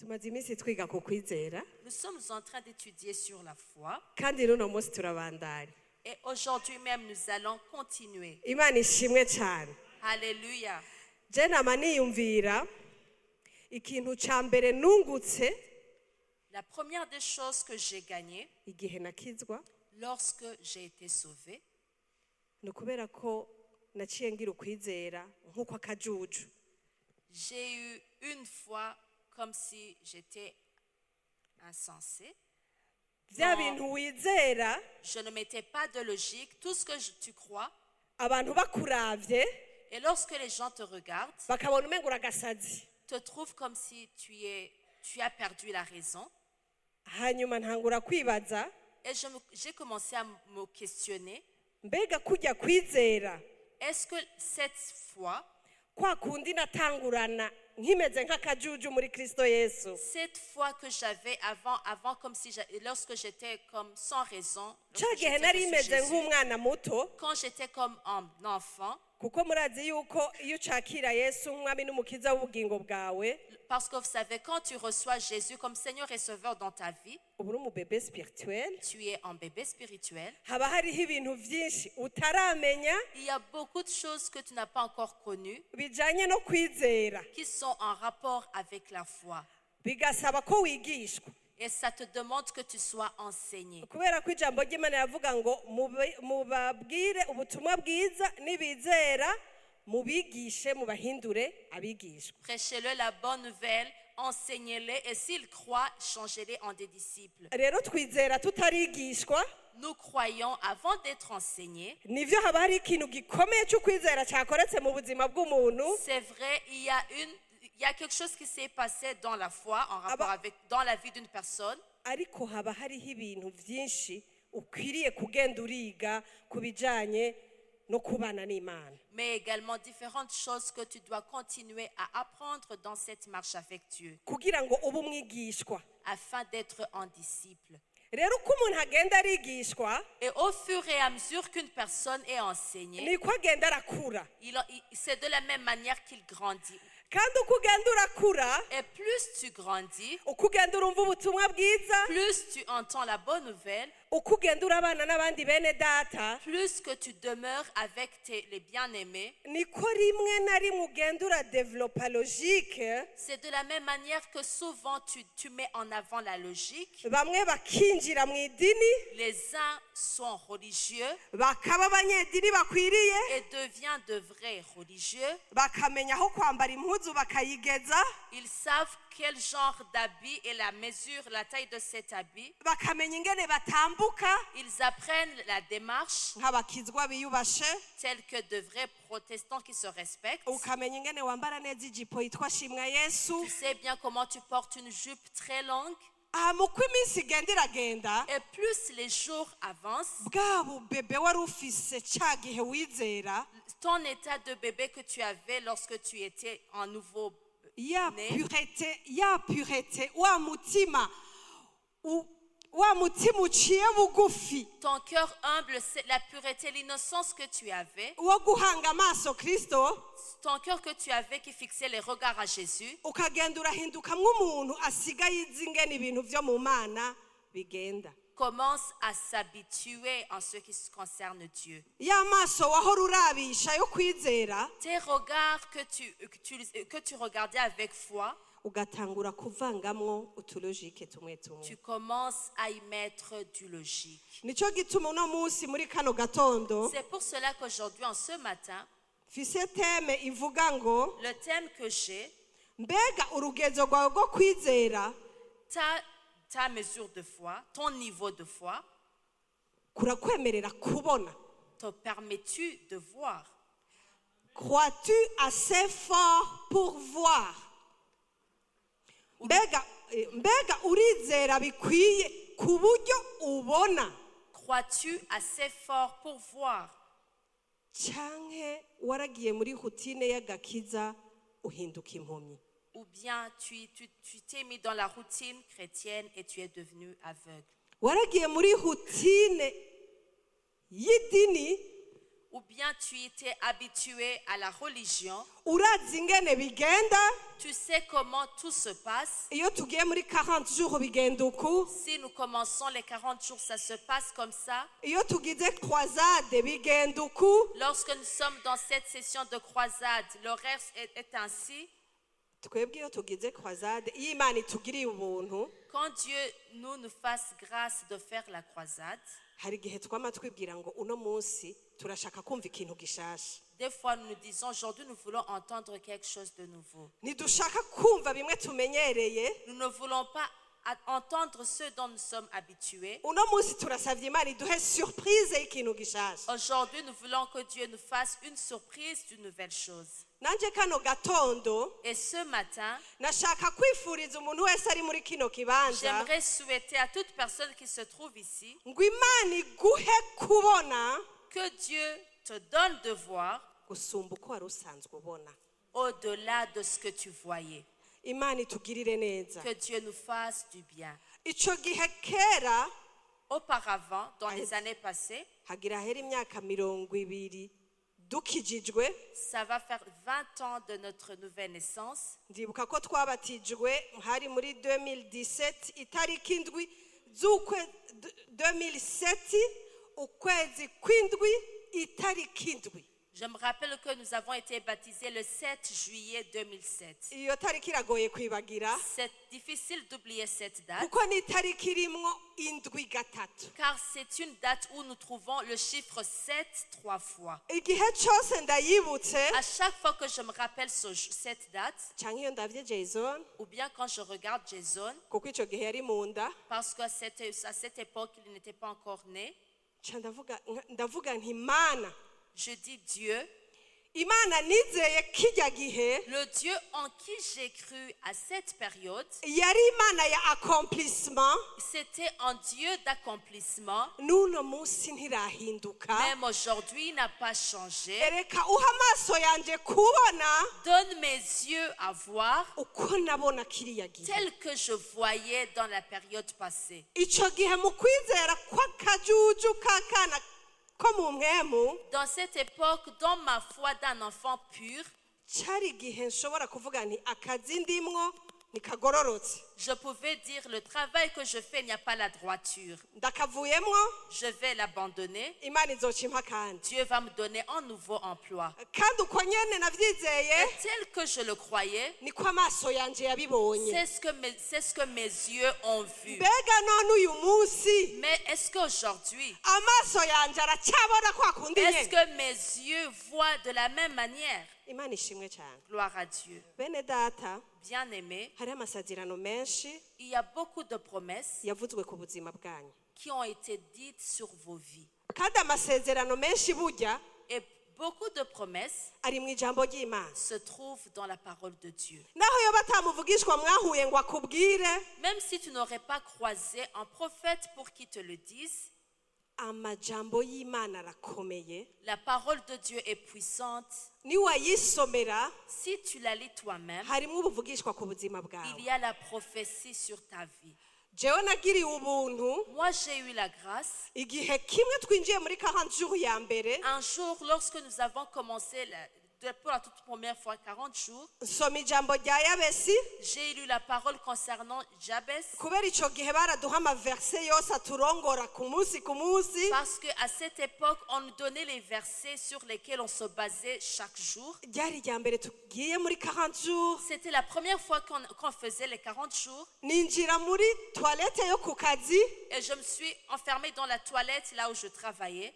Tumaze iminsi twiga ku kwizera. Nous sommes en train d'étudier sur la foi Kandi n'uno munsi turabandanya. Et aujourd'hui même, nous allons continuer. Imana ishimwe cyane. Alléluia. Je nama niyumvira ikintu cya mbere nungutse La première des choses que j'ai gagnées igihe nakizwa lorsque j'ai été sauvée, ni ukubera ko naciye ngira ukwizera nk'uko akajuju. J'ai eu une foi comme si j'étais insensé. Bya Non. bintu wizera Je ne mettais pas de logique. Tout ce que tu crois, abantu bakuravye et lorsque les gens te regardent, bakabona umengo uragasazi. Te trouvent comme si tu as perdu la raison. Hanyuma ntangura kwibaza Et j'ai commencé à me questionner. Mbega kujya kwizera Est-ce que cette foi, kwa kundi natangurana nkimeze nk'akajuju muri Kristo Yesu cette foi que j'avais avant, comme si lorsque j'étais comme sans raison, ca lorsque gihe j'étais nari reçu meze Jésus, nk'umwana muto quand j'étais comme un enfant, kuko murazi yuko iyo ucakira Yesu nk'umwami n'umukiza w'ubugingo bwawe parce que vous savez, quand tu reçois Jésus comme Seigneur et Sauveur dans ta vie, uba uri umubébé spirituel. Tu es un bébé spirituel. Haba hariho ibintu byinshi utaramenya Il y a beaucoup de choses que tu n'as pas encore connues bijanye no kwizera qui sont en rapport avec la foi. Bigasaba ko wigishwa. Et ça te demande que tu sois enseigné. Kubera ko ijambo ry'Imana yavuga ngo mube- mubabwire ubutumwa bwiza nibizera mubigishe mubahindure abigishwa. Prêchez-le la bonne nouvelle, enseignez-les, et s'ils croient, changez-les en des disciples. Rero twizera tutarigishwa. Nous croyons avant d'être enseignés. Nivyo haba hari ikintu gikomeye cyo kwizera cyakoretse mu buzima bw'umuntu. C'est vrai, il y a quelque chose qui s'est passé dans la foi, en rapport Ah bah. avec, dans la vie d'une personne. Ariko haba hariho ibintu byinshi ukwiriye kugenda uriga ku bijyanye no kubana n'Imana. Mais également différentes choses que tu dois continuer à apprendre dans cette marche avec Dieu, kugira ngo ube umwigishwa. Afin d'être un disciple. Rero uko umuntu agenda arigishwa Et au fur et à mesure qu'une personne est enseignée, niko agenda arakura. C'est de la même manière qu'il grandit. Kandi uko ugenda urakura Et plus tu grandis, uko ugenda urumva ubutumwa bwiza plus tu entends la bonne nouvelle, uko ugenda urabana n'abandi bene data plus que tu demeures avec les bien-aimés, niko rimwe na rimwe ugenda uradevelopa logique. C'est de la même manière que souvent tu mets en avant la logique. Bamwe bakinjira mu idini Les uns sont religieux bakaba abanyedini bakwiriye et deviennent de vrais religieux. Bakamenya aho kwambara impuzu bakayigeza Ils savent quel genre d'habit et la mesure, la taille de cet habit. Bakamenya ingene batambuka Ils apprennent la démarche nk'abakizwa biyubashe telle que de vrais protestants qui se respectent. Ukamenya ingene wambara neza ijipo yitwa Shimwa Yesu. Tu sais bien comment tu portes une jupe très longue. Hama uko iminsi igenda iragenda Et plus les jours avancent, bwa bubébé wari ufise ca gihe wizera ton état de bébé que tu avais lorsque tu étais en nouveau ya né, pureté ya pureté wa mutima u- wa mutima uciye bugufi ton cœur humble, c'est la pureté, l'innocence que tu avais, wo guhanga amaso Kristo ton cœur que tu avais qui fixait les regards à Jésus, ukagenda urahindukamwo umuntu asigaye izi ingene ibintu byo mu Mana bigenda. Commence à s'habituer en ce qui concerne Dieu. Ya maso wahora urabisha yo kwizera Tes regards que tu regardais avec foi, ugatangura kuvangamwo utulogique tumwe tumwe. Tu commences à y mettre du logique. Nicyo gituma uno munsi muri kano gatondo C'est pour cela qu'aujourd'hui, en ce matin, mfise thème ivuga ngo le thème que j'ai, mbega urugezo rwawe rwo kwizera ta mesure de foi, ton niveau de foi, kurakwemerera kubona? Te permets-tu de voir? Crois-tu assez fort pour voir? Mbega eh, mbega urizera bikwiye ku buryo ubona Crois-tu assez fort pour voir? Canke waragiye muri routine y'agakiza uhinduka impumyi? Ou bien tu t'es mis dans la routine chrétienne et tu es devenu aveugle? Waragiye muri routine y'idini Ou bien tu étais habitué à la religion. Urazi ingene bigenda. Tu sais comment tout se passe. Iyo tugiye muri 40 jours bigenda uku. Si nous commençons les 40 jours, ça se passe comme ça. Iyo tugize croisade bigenda uku. Lorsque nous sommes dans cette session de croisade, l'horaire est ainsi. Twebwe iyo tugize croisade, iyo Imana itugiriye ubuntu, Quand Dieu nous fasse grâce de faire la croisade, hari igihe twama twibwira ngo uno munsi turashaka kumva ikintu gishasha. Des fois nous nous disons: aujourd'hui nous voulons entendre quelque chose de nouveau. Ntidushaka kumva bimwe tumenyereye. Nous ne voulons pas entendre ce dont nous sommes habitués. Uno munsi turasabye Imana iduhe surprise y'ikintu gishasha. Aujourd'hui, nous voulons que Dieu nous fasse une surprise d'une nouvelle chose. Nanjye kano gatondo Et ce matin, nashaka kwifuriza umuntu wese ari muri kino kibanza j'aimerais souhaiter à toute personne qui se trouve ici ngo Imana iguhe kubona que Dieu te donne de voir gusumba uko wari usanzwe ubona. Au-delà de ce que tu voyais. Imana itugirire neza. Que Dieu nous fasse du bien. Icyo gihe kera, Auparavant, dans les années passées, hagira hera imyaka 20 dukijijwe. Ça va faire 20 ans de notre nouvelle naissance. Ndibuka ko twabatijwe hari muri 2017 itariki 7 z'ukwe 2007 ukwezi kw'indwi itariki 7. Je me rappelle que nous avons été baptisés le 7 juillet 2007. Iyo tariki iragoye kwibagira, C'est difficile d'oublier cette date kuko ni itariki irimwo indwi gatatu. Car c'est une date où nous trouvons le chiffre 7 trois fois. Igihe cyose ndayibutse, À chaque fois que je me rappelle cette date, cyangwa iyo ndabye Jason, ou bien quand je regarde Jason, kuko icyo gihe yari mu nda, parce qu'à cette époque, il n'était pas encore né, nca ndavuga ndavuga nti Mana, je dis: Dieu, Imana nizeye kijya gihe, le Dieu en qui j'ai cru à cette période, yari Imana ya accomplissement, c'était un Dieu d'accomplissement. N'uno munsi ntirahinduka. Même aujourd'hui, il n'a pas changé. Reka uha amaso yanjye kubona Donne mes yeux à voir uko nabona kiriya gihe. Tel que je voyais dans la période passée. Icyo gihe mu kwizera kw'akajuju k'akana ko mu mpwemu, Dans cette époque, dans ma foi d'un enfant pur, cyari igihe nshobora kuvuga nti akazi ndimwo ntikagororotse. Je pouvais dire: le travail que je fais, il n'y a pas la droiture. Ndakavuyemwo. Je vais l'abandonner. Imana izoca impa kandi. Dieu va me donner un nouveau emploi. Kandi uko nyene navyizeye, Et tel que je le croyais, niko amaso yanje yabibonye. c'est ce que mes yeux ont vu. Mbega none uyu munsi Mais est-ce qu'aujourd'hui, amaso yanje aracyabona kwa kundi est-ce nyene? Que mes yeux voient de la même manière? Imana ishimwe cyane. Gloire à Dieu. Bene data, Bien-aimés, hariho amasezerano menshi il y a beaucoup de promesses yavuzwe ku buzima bwanyu. Qui ont été dites sur vos vies. Kandi amasezerano menshi burya Et beaucoup de promesses ari mu ijambo ry'Imana. Se trouvent dans la parole de Dieu. Naho yoba atamuvugishwa mwahuye ngo akubwire, Même si tu n'aurais pas croisé un prophète pour qu'il te le dise, amajambo y'Imana arakomeye. La parole de Dieu est puissante. Niwayisomera, Si tu la lis toi-même, harimo ubuvugishwa ku buzima bwawe. Il y a la prophétie sur ta vie. Jewe nagiriwe ubuntu. Moi, j'ai eu la grâce. Igihe kimwe twinjiye muri 40 jours ya mbere, Un jour, lorsque nous avons commencé pour la toute première fois 40 jours, nsoma ijambo rya Yabesi. J'ai lu la parole concernant Jabez. Kubera icyo gihe baraduha amaverse yose aturongora ku munsi ku munsi. Parce qu'à cette époque, on nous donnait les versets sur lesquels on se basait chaque jour. Ryari irya mbere tugiye muri 40 jours. C'était la première fois qu'on faisait les 40 jours. Ninjira muri toilette yo ku kazi, Et je me suis enfermée dans la toilette là où je travaillais.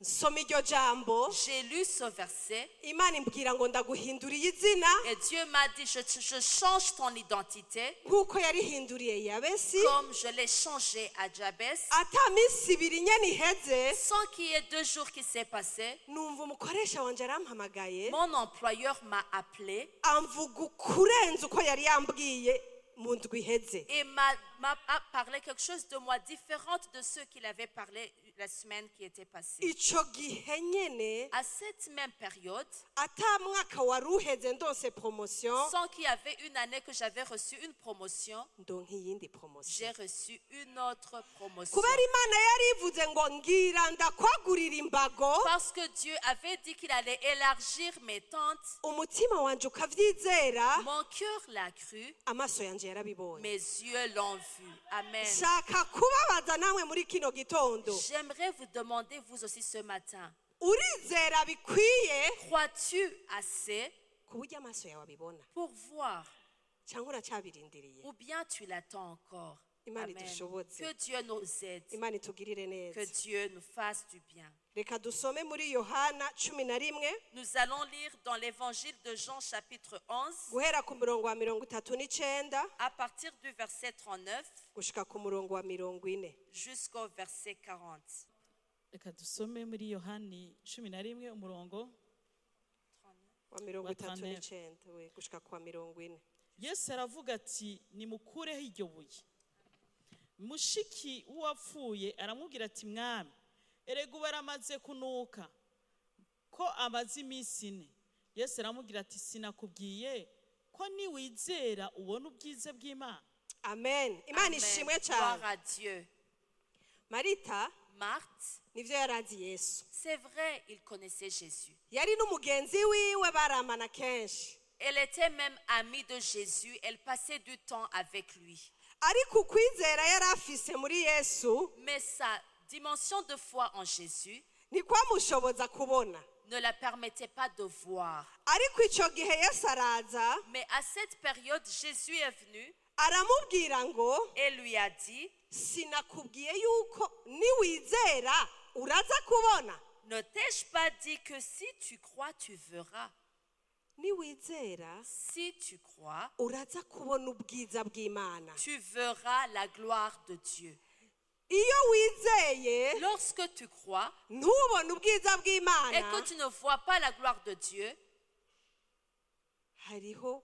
Nsoma iryo jambo. J'ai lu ce verset Imana imbwira ngo ndaguhinduriye izina et Dieu m'a dit: je change ton identité nk'uko yarihinduriye Yabesi. Comme je l'ai changé à Jabez. Ata minsi ibiri nyene iheze, Sans qu'il y ait 2 jours qui s'est passé, numva umukoresha wanje arampamagaye, mon employeur m'a appelé amvuga ukurenza uko yari yambwiye mu ndwi iheze. Et m'a parlé quelque chose de moi différente de ce qu'il avait parlé la semaine qui était passée. Ico gihe nyene, À cette même période, ata mwaka wari uheze ndonse promotion, sans qu'il y avait une année que j'avais reçu une promotion, ndonka iyindi promotion. J'ai reçu une autre promotion. Kubera Imana yari ivuze ngo ngira ndakwagurira imbago, Parce que Dieu avait dit qu'il allait élargir mes tentes, umutima wanje ukavyizera, mon cœur l'a cru, amaso yanje yarabibonye. Mes yeux l'ont vu. Amen. Shaka kubabaza namwe muri kino gitondo, J'aimerais vous demander, vous aussi ce matin, urizera bikwiye crois-tu assez ku buryo amaso yawe abibona, pour voir cyangwa uracyabirindiriye? Ou bien tu l'attends encore? Imana Amen. idushobotse. Que Dieu nous aide, Imana itugirire que neza. Dieu nous fasse du bien. Reka dusome muri Yohana 11, Nous allons lire dans l'évangile de Jean chapitre 11 guhera ku murongo wa 39 à partir du verset 39 gushika ku murongo wa 40. Jusqu'au verset 40. Reka dusome muri Yohani 11 umurongo Wa mirongo wa itatu 39. n'icenda we gushika ku wa 40. Yesu aravuga ati nimukureho iryo buye. Mushiki w'uwapfuye aramubwira ati mwami erega ubu aramaze kunuka ko amaze iminsi 4. Yesu aramubwira ati sinakubwiye ko niwizera ubona ubwiza bw'Imana? Amen. Imana Amen. ishimwe Gloire cyane. À Dieu. Marita Marthe, nivyo yari azi Yesu, c'est vrai, il connaissait Jésus. Yari n'umugenzi wiwe baramana kenshi. Elle était même amie de Jésus, elle passait du temps avec lui. Ariko ukwizera yari afise muri Yesu Mais sa dimension de foi en Jésus ntikwamushoboza kubona. Ne la permettait pas de voir. Ariko icyo gihe Yesu araza, Mais à cette période, Jésus est venu aramubwira ngo et lui a dit, sinakubwiye yuko niwizera uraza kubona? Ne t'ai-je pas dit que si tu crois, tu verras? Niwizera Si tu crois, uraza kubona ubwiza bw'Imana. Tu verras la gloire de Dieu. Iyo wizeye Lorsque tu crois ntubone ubwiza et bw'Imana, que tu ne vois pas la gloire de Dieu, hariho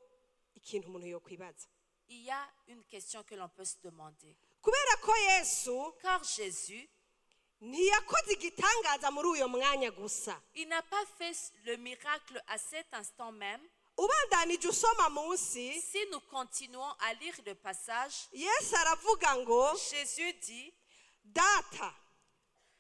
ikintu umuntu yokwibaza. Il y a une question que l'on peut se demander. Kubera ko Yesu Car Jésus, ntiyakoze igitangaza muri uyo mwanya gusa. Il n'a pas fait le miracle à cet instant même. Ubandanije usoma munsi, Si nous continuons à lire le passage, Yesu aravuga ngo Jésus dit, Data,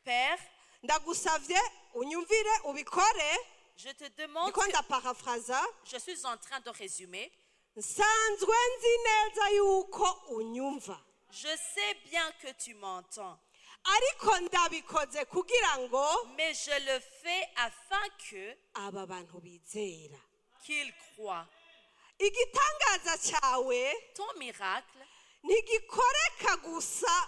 Père, ndagusavye unyumvire ubikore. Je te demande, Ndiko ndaparafraza. Je suis en train de résumer, Nsanzwe nzi neza yuko unyumva, je sais bien que tu m'entends, ariko ndabikoze kugira ngo mais je le fais afin que aba bantu bizera. Qu'ils croient. Igitangaza cyawe Ton miracle ntigikoreka gusa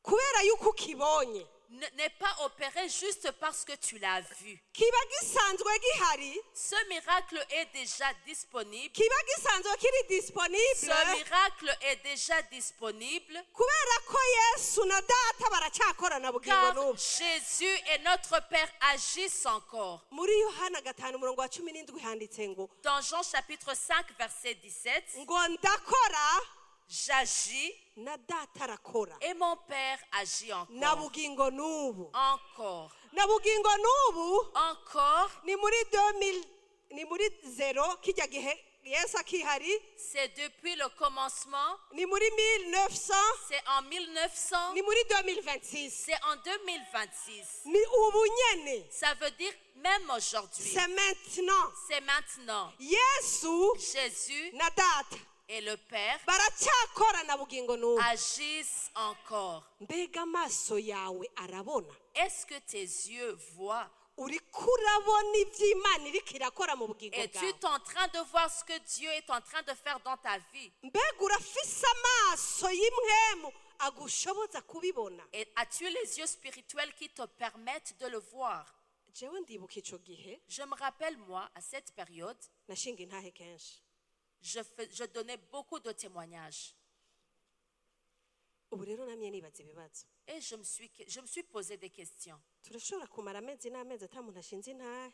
kubera yuko ukibonye. N'est pas opéré juste parce que tu l'as vu. Kiba gisanzwe gihari. Ce miracle est déjà disponible. Kiba gisanzwe kiri disponible. Ce miracle est déjà disponible Kubera ko Yesu na Data baracyakorana bugingo car n'ubu. Jésus et notre Père agissent encore. Muri Yohana 5 umurongo wa 17 handitse ngo Dans Jean chapitre 5 verset 17, ngo ndakora, j'agis na Data arakora. Et mon Père agit Na encore. bugingo n'ubu, Encore. Na bugingo n'ubu. Encore, Ni muri 2000, ni muri zero kijya gihe Yesu akihari. C'est depuis le commencement, Ni muri 1900, c'est en 1900, ni muri 2026. C'est en 2026. Ni ubu nyene. Ça veut dire même aujourd'hui. C'est maintenant. C'est maintenant. Yesu Jésus na Data et le Père baracyakorana bugingo n'ubu. Agissent encore. Mbega amaso yawe arabona? Est-ce que tes yeux voient? Uriko urabona iby'Imana iriko irakora mu bugingo Es-tu bwawe? en train de voir ce que Dieu est en train de faire dans ta vie? Mbega urafise amaso y'impwemu agushoboza kubibona? Et as-tu les yeux spirituels qui te permettent de le voir? Jewe ndibuka ico gihe Je me rappelle, moi, à cette période, nashinga intahe kenshi. je donnais beaucoup de témoignages. Ubu rero namye nibaza ibibazo. Et je me suis posé des questions. Turashobora kumara amezi n'amezi ata muntu ashinze intahe.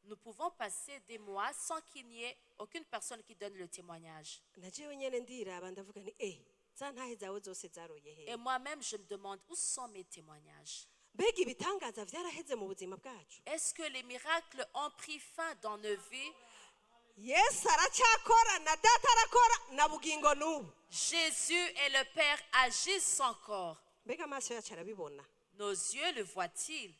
Nous pouvons passer des mois sans qu'il n'y ait aucune personne qui donne le témoignage. Na jewe nyene ndiraba ndavuga nti eh Za ntahe zawe zose zaroye Et he? moi-même, je me demande où sont mes témoignages. Mbega ibitangaza vyaraheze mu buzima bwacu? Est-ce que les miracles ont pris fin dans nos vies? Yesu aracyakora na Data arakora na bugingo n'ubu. Jésus et le Père agissent encore. Mbega amaso yacu arabibona? Nos yeux le voient-ils?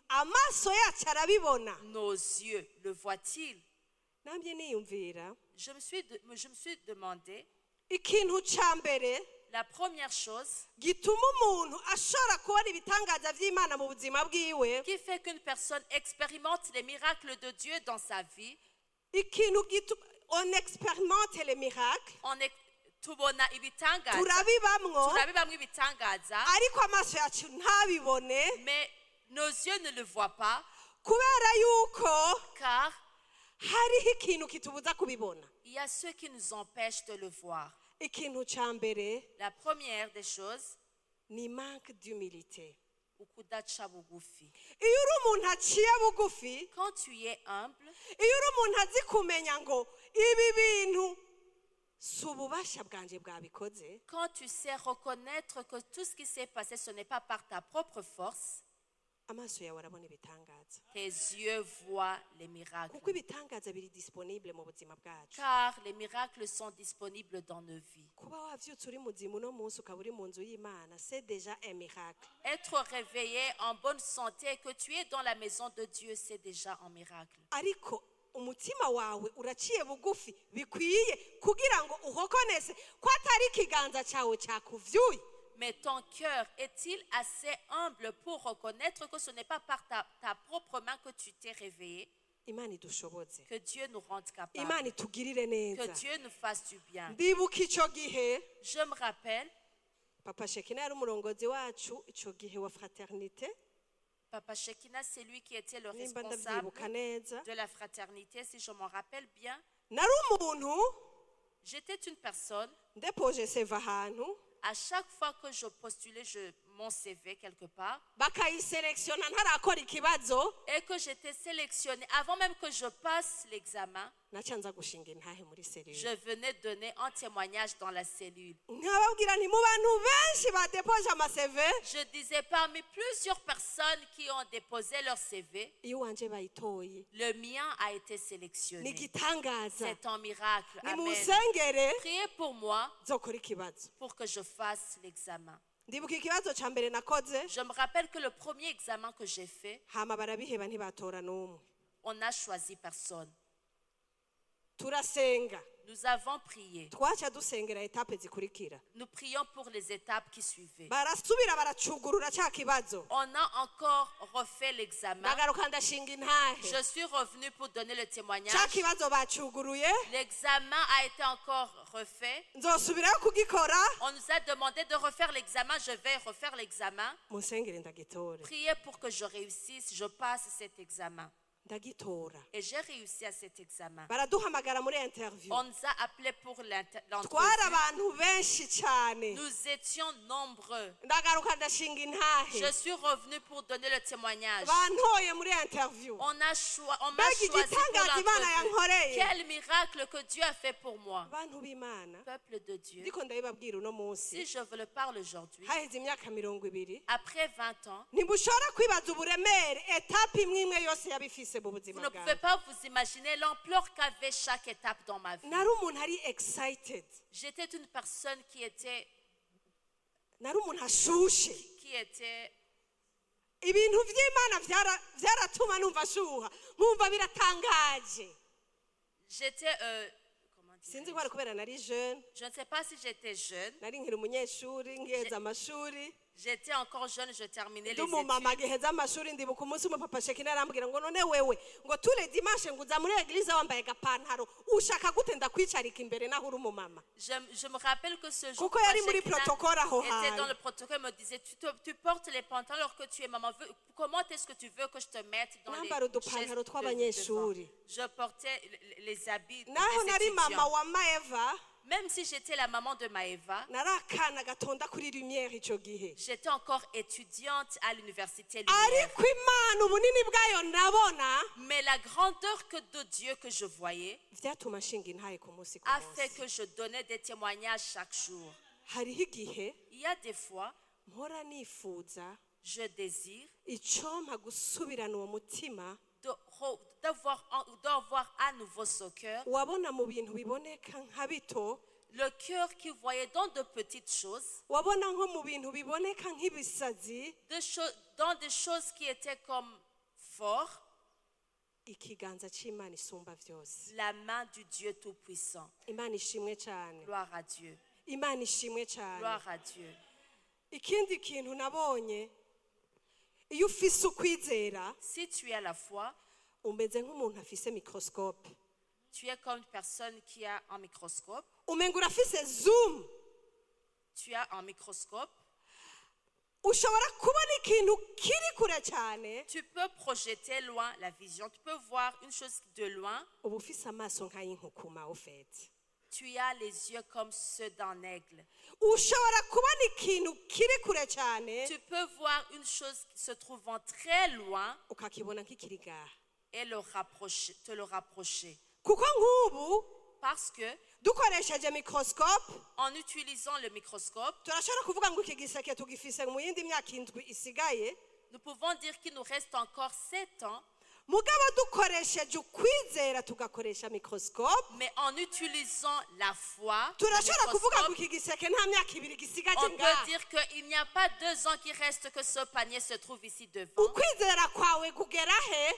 Amaso yacu arabibona? Nos yeux le voient-ils? Namye niyumvira Je me suis demandé, ikintu ca mbere la première chose gituma umuntu ashobora kubona ibitangaza by'Imana mu buzima bwiwe, qui fait qu'une personne expérimente les miracles de Dieu dans sa vie, ikintu gituma on expérimente les miracles, tubona ibitangaza, turabibamwo, turabibamwo ibitangaza, ariko amaso yacu ntabibone, mais nos yeux ne le voient pas, kubera yuko car hariho ikintu kitubuza kubibona. Il y a ceux qui nous empêchent de le voir. Ikintu ca mbere La première des choses, ni manque d'humilité. Ukudaca bugufi. Iyo uri umuntu aciye bugufi, Quand tu es humble, iyo uri umuntu azi kumenya ngo ibi bintu si ububasha bwanjye bwabikoze, quand tu sais reconnaître que tout ce qui s'est passé, ce n'est pas par ta propre force, amaso yawe arabona ibitangaza, tes yeux voient les miracles. Kuko ibitangaza biri disponible mu buzima bwacu. Car les miracles sont disponibles dans nos vies. Kuba wavyutse uri muzima uno munsi ukaba uri mu nzu y'Imana, c'est déjà un miracle. Être réveillé en bonne santé, que tu es dans la maison de Dieu, c'est déjà un miracle. Ariko umutima wawe uraciye bugufi bikwiye kugira ngo ureconnaisse ko atari ikiganza cyawe cyakuvyuye? Mais ton cœur est-il assez humble pour reconnaître que ce n'est pas par ta propre main que tu t'es réveillé? Imana idushoboze. Que Dieu nous rende capables. Imana itugirire Que neza. Dieu nous fasse du bien. Ndibuka icyo gihe, Je me rappelle, Papa Shekina yari umurongozi wacu icyo gihe wa fraternité, Papa Shekina, c'est lui qui était le nimba responsable ndabyibuka neza. De la fraternité, si je m'en rappelle bien. Nari umuntu J'étais une personne, ndéposé CV ahantu, à chaque fois que je postulais mon CV quelque part, bakayisélectionna ntarakora ikibazo, et que j'étais sélectionnée, avant même que je passe l'examen, naca nza gushinga intahe muri cellule. Je venais donner un témoignage dans la cellule. Nkababwira nti mu bantu benshi badéposé amaCV, Je disais, parmi plusieurs personnes qui ont déposé leur CV, iwanje bayitoye. Le mien a été Ni sélectionné. igitangaza. C'est un miracle. Ni Amen. munsengere Priez pour moi nzokora ikibazo. Pour que je fasse l'examen. Ndibuka ikibazo cya mbere nakoze, Je me rappelle que le premier examen que j'ai fait, hama barabiheba ntibatora n'umwe. On n'a choisi personne. Turasenga. Nous avons prié. Twaca dusengera étapes zikurikira. Nous prions pour les étapes qui suivaient. Barasubira baracugurura cya kibazo. On a encore refait l'examen. Ndagaruka ndashinga intahe. Je suis revenue pour donner le témoignage. Cya kibazo bacuguruye. L'examen a été encore refait. Nzosubirayo kugikora. On nous a demandé de refaire l'examen. Je vais refaire l'examen. Munsengere ndagitore. Priez pour que je réussisse, je passe cet examen. Ndagitora. Et j'ai réussi à cet examen. Baraduhamagara muri interview. On nous a appelés pour Twari l'entrevue. Abantu benshi cyane. Nous étions nombreux. Ndagaruka ndashinga intahe. Je suis revenue pour donner le témoignage. Bantoye muri interview. On m'a Mbega choisi pour igitangaza Imana l'entrevue. yankoreye. Quel miracle que Dieu a fait pour moi. Bantu b'Imana, Peuple de Dieu, ndiko ndabibabwira uno munsi, si je vous le parle aujourd'hui, haheze imyaka 20, après 20 ans, ntimushobora kwibaza uburemere étape imwe imwe yose yabifise mu vous buzima ne pouvez bwawe. Pas vous imaginer l'ampleur qu'avait chaque étape dans ma vie. Nari umuntu ari excited. J'étais une personne qui était, Nari umuntu ashushe. Qui était, Ibintu by'Imana byaratuma numva ashuha nkumva biratangaje. J'étais, comment Sinzi dirais-je? ko ari kubera nari jeune. Je ne sais pas si j'étais jeune. Nari nkiri umunyeshuri ngiheza amashuri. J'étais encore jeune, je terminais Ndi les umumama études. agiheza amashuri. Ndibuka umunsi umwe Papa Shekina arambwira ngo none wewe ngo tous les dimanches ngo uza muri église wambaye agapantaro ushaka gute ndakwicarika imbere naho uri umumama. Je me rappelle que ce jour, Kuko yari muri Papa Shekina protocole aho était hantu. Dans le protocole, il me disait, tu portes les pantalons alors que tu es maman. Comment est-ce que tu veux que je te mette dans les Nambara chaises udupantaro tw'abanyeshuri. Devant? Je portais les habits Naho des nari mama étudiants. wa Maeva, Même si j'étais la maman de Maëva, nari akana gatonda kuri Lumière icyo gihe. J'étais encore étudiante à l'université Lumière. Ariko Imana ubunini bwayo nabona, Mais la grandeur que de Dieu que je voyais byatuma nshinga intahe ku munsi ku a fait munsi. Que je donnais des témoignages chaque jour. Hariho igihe Il y a des fois, mpora nifuza je désire icompa gusubirana uwo mutima d'avoir à nouveau ce cœur, wabona mu bintu biboneka nka bito, le cœur qui voyait dans de petites choses, wabona nko mu bintu biboneka nk'ibisazi, dans des choses qui étaient comme forts, ikiganza cy'Imana isumba byose. La main du Dieu Tout-Puissant. Imana ishimwe cyane. Gloire à Dieu. Imana ishimwe cyane. Gloire à Dieu. Ikindi kintu nabonye, iyo ufise ukwizera, Si tu as la foi, umeze nk'umuntu afise microscope. Tu es comme une personne qui a un microscope. Umenga urafise zoom. Tu as un microscope. Ushobora kubona ikintu kiri kure cyane. Tu peux projeter loin la vision. Tu peux voir une chose de loin. Uba ufise amaso nk'ay'inkukuma ufete. Tu as les yeux comme ceux d'un aigle. Ushobora kubona ikintu kiri kure cyane, Tu peux voir une chose qui se trouvant très loin ukakibona nk'ikiri ngaha. Et te le rapprocher. Kuko nk'ubu Parce que dukoresheje microscope, en utilisant le microscope, turashobora kuvuga ngo iki giseke tugifise mu yindi myaka 7 isigaye. Nous pouvons dire qu'il nous reste encore 7 ans, Mugabo dukoresheje ukwizera, tugakoresha microscope, mais en utilisant la foi, le turashobora kuvuga ngo microscope, iki giseke nta myaka 2 gisigaje on peut ngaha. Dire qu'il n'y a pas 2 ans qui restent que ce panier se trouve ici devant. Ukwizera kwawe kugera he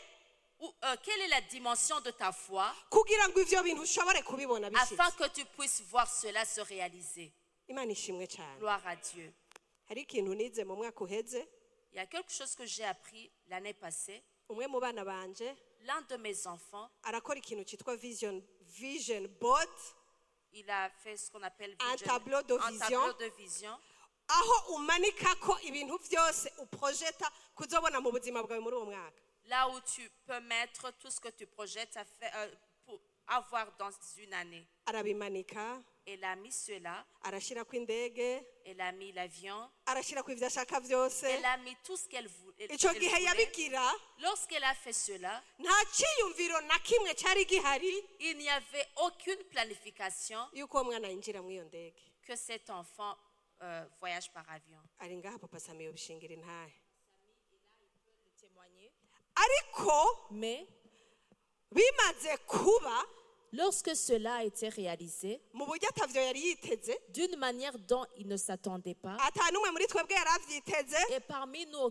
Ou, quelle est la dimension de ta foi kugira ngo ivyo bintu ushobore kubibona bishitse? Afin que tu puisses voir cela se réaliser? Imana ishimwe cyane. Gloire à Dieu. Hari ikintu nize mu mwaka uheze. Il y a quelque chose que j'ai appris l'année passée. Umwe mu bana banje L'un de mes enfants, arakora ikintu cyitwa vision board, il a fait ce qu'on appelle Un tableau de un vision. Tableau de vision Aho umanikako ibintu byose uprojeta kuzobona mu buzima bwawe muri uwo mwaka. Là où tu peux mettre tout ce que tu projettes à faire, pour avoir dans une année. Arabimanika. Elle a mis cela, Arashyirako indege. Elle a mis l'avion, Arashyirako ibyo ashaka byose. Elle a mis tout ce qu'elle Icyo gihe voulait. yabigira, Lorsqu'elle a fait cela, nta cyiyumviro na kimwe cyari gihari il n'y avait aucune planification yuko uwo mwana yinjira muri iyo ndege. Que cet enfant voyage par avion. Ari ngaha papa Sami yobishingira intahe, ariko Mais bimaze kuba, lorsque cela a été réalisé, mu buryo atavyo yari yiteze, d'une manière dont il ne s'attendait pas, ata n'umwe muri twebwe yari avyiteze, et parmi nous,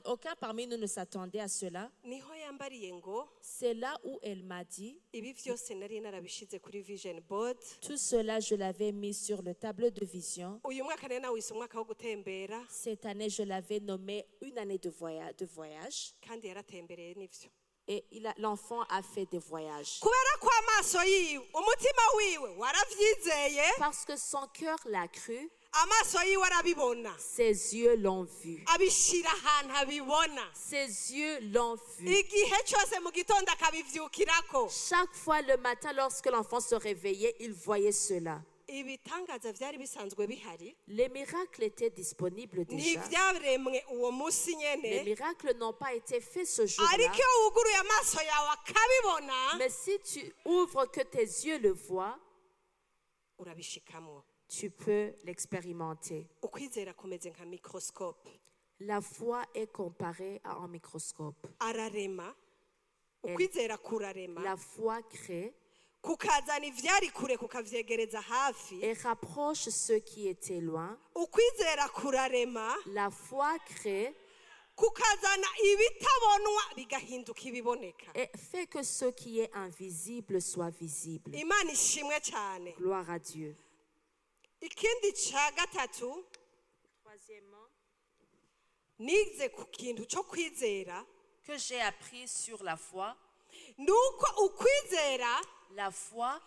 aucun parmi nous ne s'attendait à cela, niho yambariye ngo c'est là où elle m'a dit, ibi vyose nari narabishize kuri vision board. Tout cela, je l'avais mis sur le tableau de vision. Uyu mwaka nari nawise umwaka wo gutembera. Cette année, je l'avais nommé une année de voyage. Kandi yaratembereye nivyo. Et l'enfant a fait des voyages. Kubera ko amaso yiwe, umutima wiwe waravyizeye, Parce que son cœur l'a cru, amaso yiwe arabibona. Ses yeux l'ont vu. Abishira ahantu abibona. Ses yeux l'ont vu. Igihe cyose mu gitondo akabivyukirako. Chaque fois le matin, lorsque l'enfant se réveillait, il voyait cela. Ibitangaza vyari bisanzwe bihari. Les miracles étaient disponibles déjà. Ntivyaremwe uwo munsi Les nyene. miracles n'ont pas été faits ce jour-là. Ariko iyo wuguruye amaso yawe akabibona, Mais si tu ouvres que tes yeux le voient, urabishikamwo. Tu peux l'expérimenter. Ukwizera kumeze nka microscope. La foi est comparée à un microscope. Ararema, ukwizera kurarema, La foi crée kukazana ivyari kure kukavyegereza hafi. Et rapproche ceux qui étaient loin. Ukwizera kurarema, La foi crée kukazana ibitabonwa bigahinduka ibiboneka. Et fait que ce qui est invisible soit visible. Imana ishimwe cyane. Gloire à Dieu. Ikindi cya gatatu Troisièmement, nize ku kintu cyo kwizera, que j'ai appris sur la foi, ni uko ukwizera la foi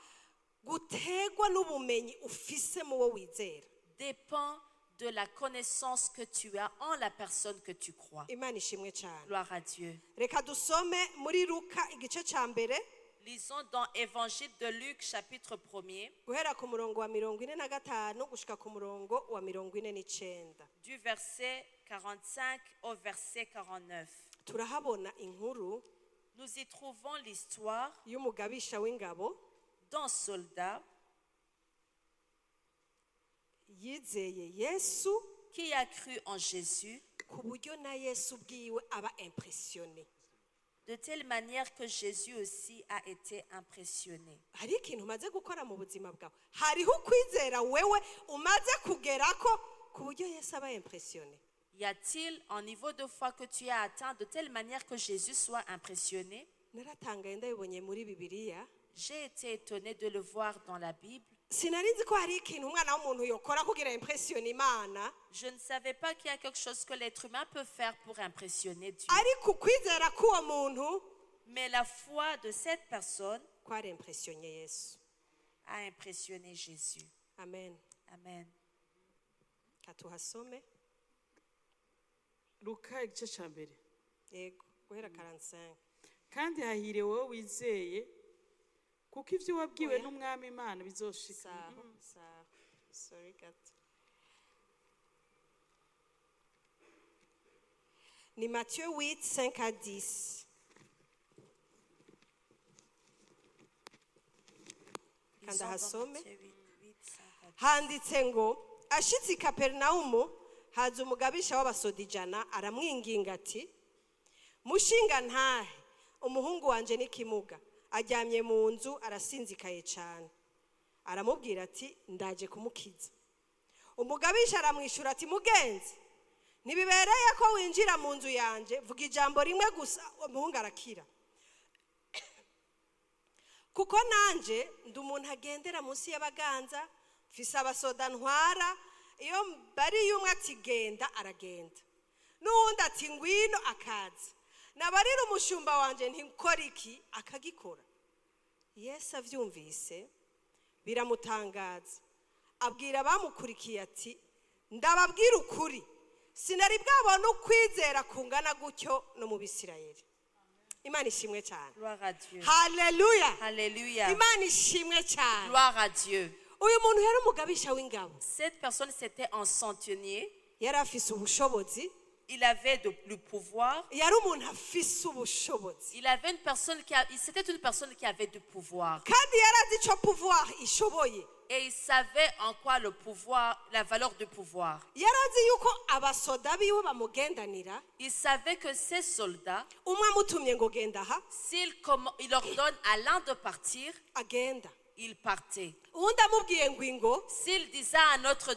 gutegwa n'ubumenyi ufise mu wo wizera. Dépend de la connaissance que tu as en la personne que tu crois. Imana ishimwe cyane. Gloire à Dieu. Reka dusome muri Luka igice cya mbere, Lisons dans Évangile de Luc, chapitre 1er, guhera ku murongo wa 45 gushika ku murongo wa 49. Du verset 45 au verset 49. Turahabona inkuru Nous y trouvons l'histoire y'umugabisha w'ingabo d'un soldat. Yizeye Yesu Qui a cru en Jésus ku buryo na Yesu ubwiwe aba impressionné. De telle manière que Jésus aussi a été impressionné. Hari ikintu umaze gukora mu buzima bwawe, hariho ukwizera wewe umaze kugerako ku buryo Yesu aba impressionné? Y a-t-il un niveau de foi que tu as atteint de telle manière que Jésus soit impressionné? Naratangaye ndabibonye muri Bibiliya. J'ai été étonnée de le voir dans la Bible. Sinari nzi ko hari ikintu umwana w'umuntu yokora kugira impressionne Imana. Je ne savais pas qu'il y a quelque chose que l'être humain peut faire pour impressionner Dieu. Ariko ukwizera k'uwo muntu Mais la foi de cette personne kwari impressionné Yesu. A impressionné Jésus. Amen. Amen. Katuhasome. Luka igice cya mbere. Yego, guhera 45. Kandi hahiriwe wowe wizeye kuko ibyo wabwiwe Oya. N'umwami Imana bizoshika. Sawa sawa, sorry gato, ni Matthieu 8, 5 à 10. Lisons Kanda dans hasome. Matthieu 8, 8, 5 à 10. Handitse ngo ashitse i Kaperinawumu haza umugabisha w'abasoda ijana aramwinginga ati mushinga ntahe umuhungu wanje n'ikimuga aryamye mu nzu arasinzikaye cyane. Aramubwira ati ndaje kumukiza. Umugabisha aramwishyura ati mugenzi ntibibereye ko winjira mu nzu yanjye, vuga ijambo rimwe gusa umuhungu arakira, kuko nanjye ndi umuntu agendera munsi y'abaganza mfise abasoda ntwara, iyo bariye umwe ati genda aragenda n'uwundi ati ngwino akaza, nabarira umushumba wanjye ntikora iki akagikora. Yesu abyumvise biramutangaza abwira abamukurikiye ati ndababwira ukuri sinari bwabona ukwizera kungana gutyo no mu Bisirayeli. Imana ishimwe cyane. Gloire à Dieu. Haleluya. Alléluia. Imana ishimwe cyane. Gloire à Dieu. Uyu muntu yari umugabisha w'ingabo. Cette personne, c'était un centenier. Yari afise ubushobozi. Il avait le pouvoir. Yari umuntu afise ubushobozi. Il avait une personne qui a, c'était une personne qui avait du pouvoir. Kandi yari azi icyo pouvoir ishoboye. Et il savait en quoi le pouvoir, la valeur du pouvoir. Yari azi yuko abasoda biwe bamugendanira. Il savait que ces soldats, Umwe amutumye ngo genda aha, s'il il ordonne à l'un de partir, agenda. Il partait. Uwundi amubwiye ngo ingo, S'il disait à un autre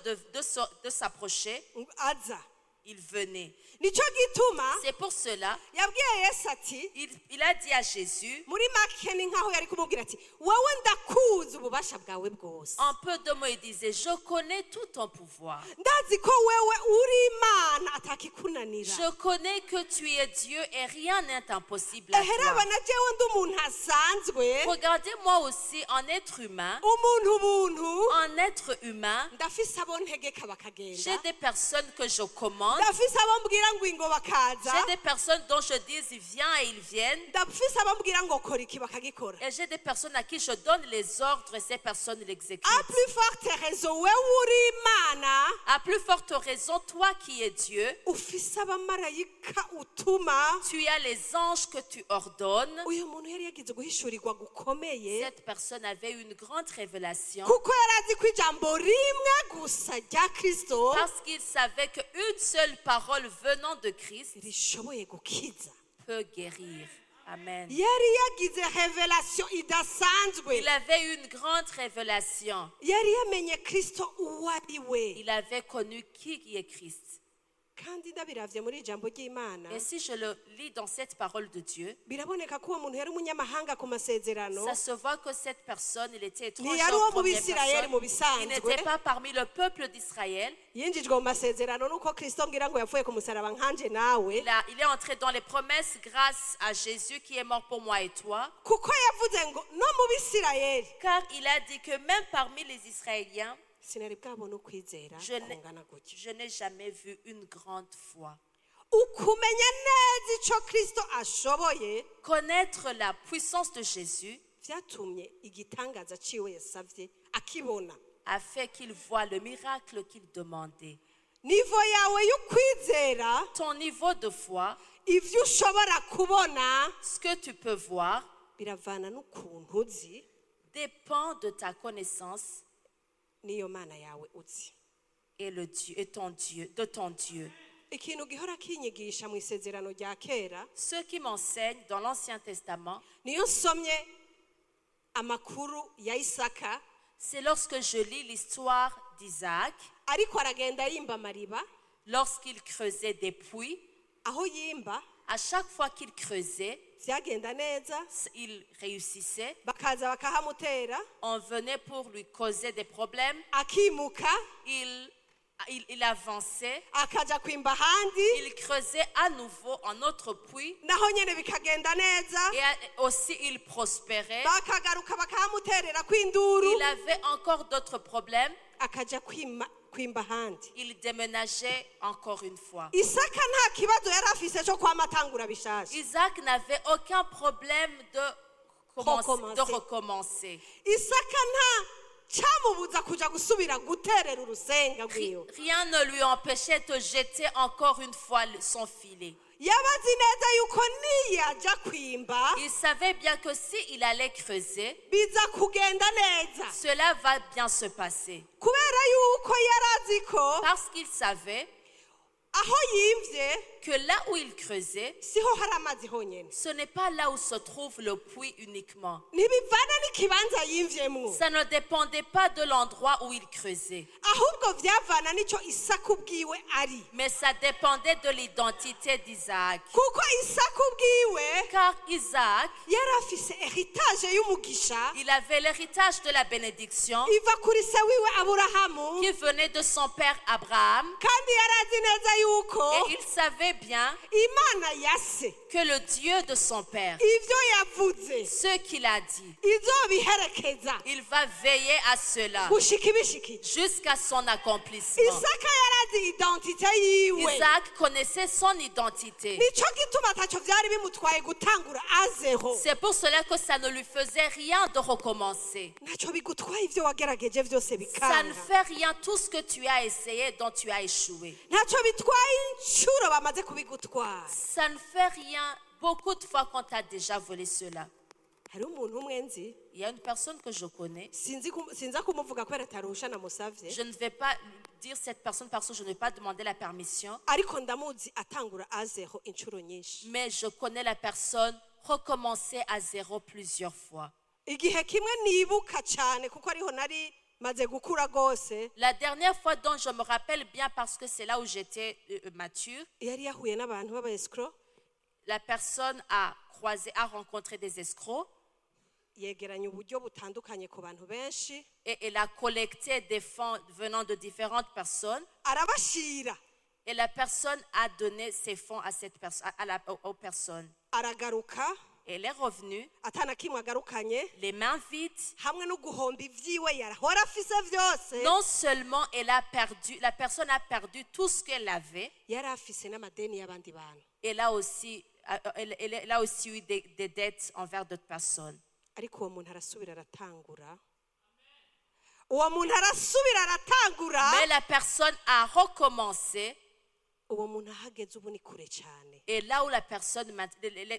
de s'approcher, aza. Il venait. Nicyo gituma C'est pour cela, yabwiye Yesu ati il a dit à Jésus, muri make ni nkaho yari kumubwira ati wowe ndakuzi ububasha bwawe bwose. En peu de mots, il disait, je connais tout ton pouvoir. Ndazi ko wewe uri Imana atakikunanira. Je connais que tu es Dieu et rien n'est impossible à Eheraba toi. Na jewe ndi umuntu asanzwe. Regardez-moi aussi en être humain, Umuntu ubuntu en être humain, ndafise abo ntegeka bakagenda. J'ai des personnes que je commande, Ndafise abo mbwira ngo ingo bakaza. J'ai des personnes dont je dis viens et ils viennent, Ndafise abo mbwira ngo kora iki bakagikora. Et j'ai des personnes à qui je donne les ordres et ces personnes l'exécutent. À plus forte raison wewe uri Imana, À plus forte raison, toi qui es Dieu, ufise abamarayika utuma. Tu as les anges que tu ordonnes. Uyu muntu yari yagize guhishurirwa gukomeye Cette personne avait une grande révélation kuko yari azi ko ijambo rimwe gusa rya Kristo parce qu'il savait qu'une seule parole venant de Christ rishoboye gukiza. Peut guérir. Amen. Yari yagize révélation idasanzwe. Il avait une grande révélation. Yari yamenye Kristo uwo ari we. Il avait connu qui est Christ. Kandi ndabiravye muri ijambo ry'Imana, Et si je le lis dans cette parole de Dieu, biraboneka ko uwo muntu yari umunyamahanga ku masezerano. Ça se voit que cette personne, il était étranger Ntiyari aux uwo mu premières Bisirayeli mu personnes. bisanzwe. Il n'était pas parmi le peuple d'Israël. Yinjijwe mu masezerano nuko Kristo ngira ngo yapfuye ku musaraba nkanje nawe. Il est entré dans les promesses grâce à Jésus qui est mort pour moi et toi. Kuko yavuze ngo no mu Bisirayeli Car il a dit que même parmi les Israéliens, sinari bwabona ukwizera kungana gutyo. Je n'ai jamais vu une grande foi. Ukumenya neza icyo Kristo ashoboye Connaître la puissance de Jésus byatumye igitangaza ciwe yasavye akibona. A fait qu'il voit le miracle qu'il demandait. Niveau yawe y'ukwizera, Ton niveau de foi, ivyo ushobora kubona ce que tu peux voir, biravana n'ukuntu uzi dépend de ta connaissance n'iyo Mana yawe uzi. Et le Dieu, et ton Dieu, de ton Dieu. Ikintu gihora kinyigisha mu isezerano rya kera, Ceux qui m'enseignent dans l'Ancien Testament, niyo nsomye amakuru ya Isaka, c'est lorsque je lis l'histoire d'Isaac, ariko aragenda yimba amariba, lorsqu'il creusait des puits, aho yimba à chaque fois qu'il creusait, byagenda neza, il réussissait. Bakaza bakahamutera, On venait pour lui causer des problèmes. Akimuka, Il avançait. Akaja kwimba ahandi, Il creusait à nouveau un autre puits. Naho nyene bikagenda neza, Et aussi, il prospérait. Bakagaruka bakahamuterera kw'induru, Il avait encore d'autres problèmes. Akaja kwima kwimba ahandi. Il déménageait encore une fois. Isaka nta kibazo yari afise cyo kwama atangura bishasha. Isaac n'avait aucun problème de Recommencer. Recommencer. Isaka nta cyamubuza kuja gusubira guterera urusenga rwiwe. Rien ne lui empêchait de jeter encore une fois son filet. Yaba azi neza yuko niyajya kwimba, Il savait bien que s'il allait creuser, biza kugenda neza, cela va bien se passer. Kubera yuko yari azi ko Parce qu'il savait aho yimvye que là où il creusait, siho hari amazi honyine. Ce n'est pas là où se trouve le puits uniquement. Ntibivana n'ikibanza yimvyemwo, Ça ne dépendait pas de l'endroit où il creusait, ahubwo vyavana n'icyo Isaka ubwiwe ari, mais ça dépendait de l'identité d'Isaac. Kuko Isaka ubwiwe Car Isaac, yari afise héritage y'umugisha il avait l'héritage de la bénédiction iva kuri se wiwe Aburahamu, qui venait de son père Abraham. Kandi yari azi neza yuko Et il savait bien Imana ya se, que le Dieu de son père, ivyo yavuze, ce qu'il a dit, izobiherekeza il va veiller à cela gushika ibishikije. Jusqu'à son accomplissement. Isaka yari azi identité yiwe. Isaac connaissait son identité. Nico gituma ataco vyari bimutwaye gutangura à zéro. C'est pour cela que ça ne lui faisait rien de recommencer. Ntaco bigutwaye ivyo wagerageje vyose Ça ne bikanga. Fait rien tout ce que tu as essayé dont tu as échoué. Ntaco bitwaye incuro bamaze kubigutwara. Ça ne fait rien beaucoup de fois qu'on t'a déjà volé cela. Hariho umuntu umwe nzi, Il y a une personne que je connais. Sinzi sinza kumuvuga kubera ataruhusha namusavye, Je ne vais pas dire cette personne parce que je ne vais pas demander la permission, ariko ndamuzi atangura à zéro incuro nyinshi. Mais je connais la personne recommencer à zéro plusieurs fois. Igihe kimwe nibuka cyane kuko ariho nari maze gukura rwose, La dernière fois dont je me rappelle bien parce que c'est là où j'étais mature, yari yahuye n'abantu b'aba escrocs, la personne a croisé, a rencontré des escrocs yegeranya uburyo butandukanye ku bantu benshi, et elle a collecté des fonds venant de différentes personnes arabashira, et la personne a donné ses fonds à cette personne, aux personnes. Aragaruka Elle est revenue, atana kimwe agarukanye, les mains vides. Hamwe no guhomba ibyiwe yarahora afise vyose, Non seulement elle a perdu, la personne a perdu tout ce qu'elle avait, yari afise n'amadeni y'abandi bantu. Elle a aussi eu des dettes envers d'autres personnes. Ariko uwo muntu arasubira aratangura, uwo muntu arasubira aratangura. Mais la personne a recommencé Uwo muntu ahageze ubu ni kure cyane. Et là où la personne,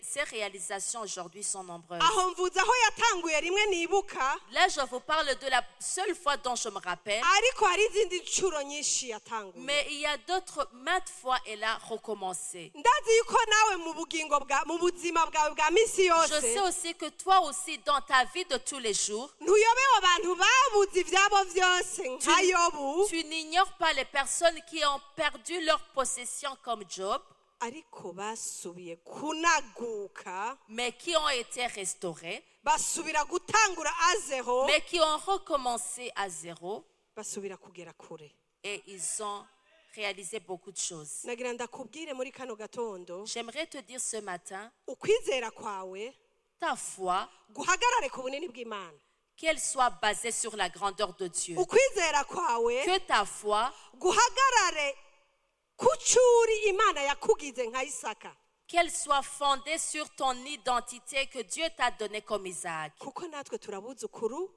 ses réalisations aujourd'hui sont nombreuses. Aho mvuze aho yatanguye rimwe nibuka, Là, je vous parle de la seule fois dont je me rappelle, ariko hari izindi ncuro nyinshi yatanguye. Mais il y a d'autres maintes fois, elle a recommencé. Ndazi yuko nawe mu bugingo bwa mu buzima bwawe bwa minsi Je yose, sais aussi que toi aussi, dans ta vie de tous les jours, ntuyobewe abantu babuze ibyabo byose nka Yobu, tu n'ignores pas les personnes qui ont perdu leur possession comme Job, ariko basubiye kunaguka, mais qui ont été restaurées, basubira gutangura à zéro, mais qui ont recommencé à zéro basubira kugera kure. Et ils ont réalisé beaucoup de choses. Nagira ndakubwire muri kano gatondo, J'aimerais te dire ce matin, ukwizera kwawe ta foi, guhagarare ku bunini bw'Imana, qu'elle soit basée sur la grandeur de Dieu. Ukwizera kwawe Que ta foi guhagarare ku cyo uri Imana yakugize nka Isaka, qu'elle soit fondée sur ton identité que Dieu t'a donnée comme Isaac. Kuko natwe turi abuzukuru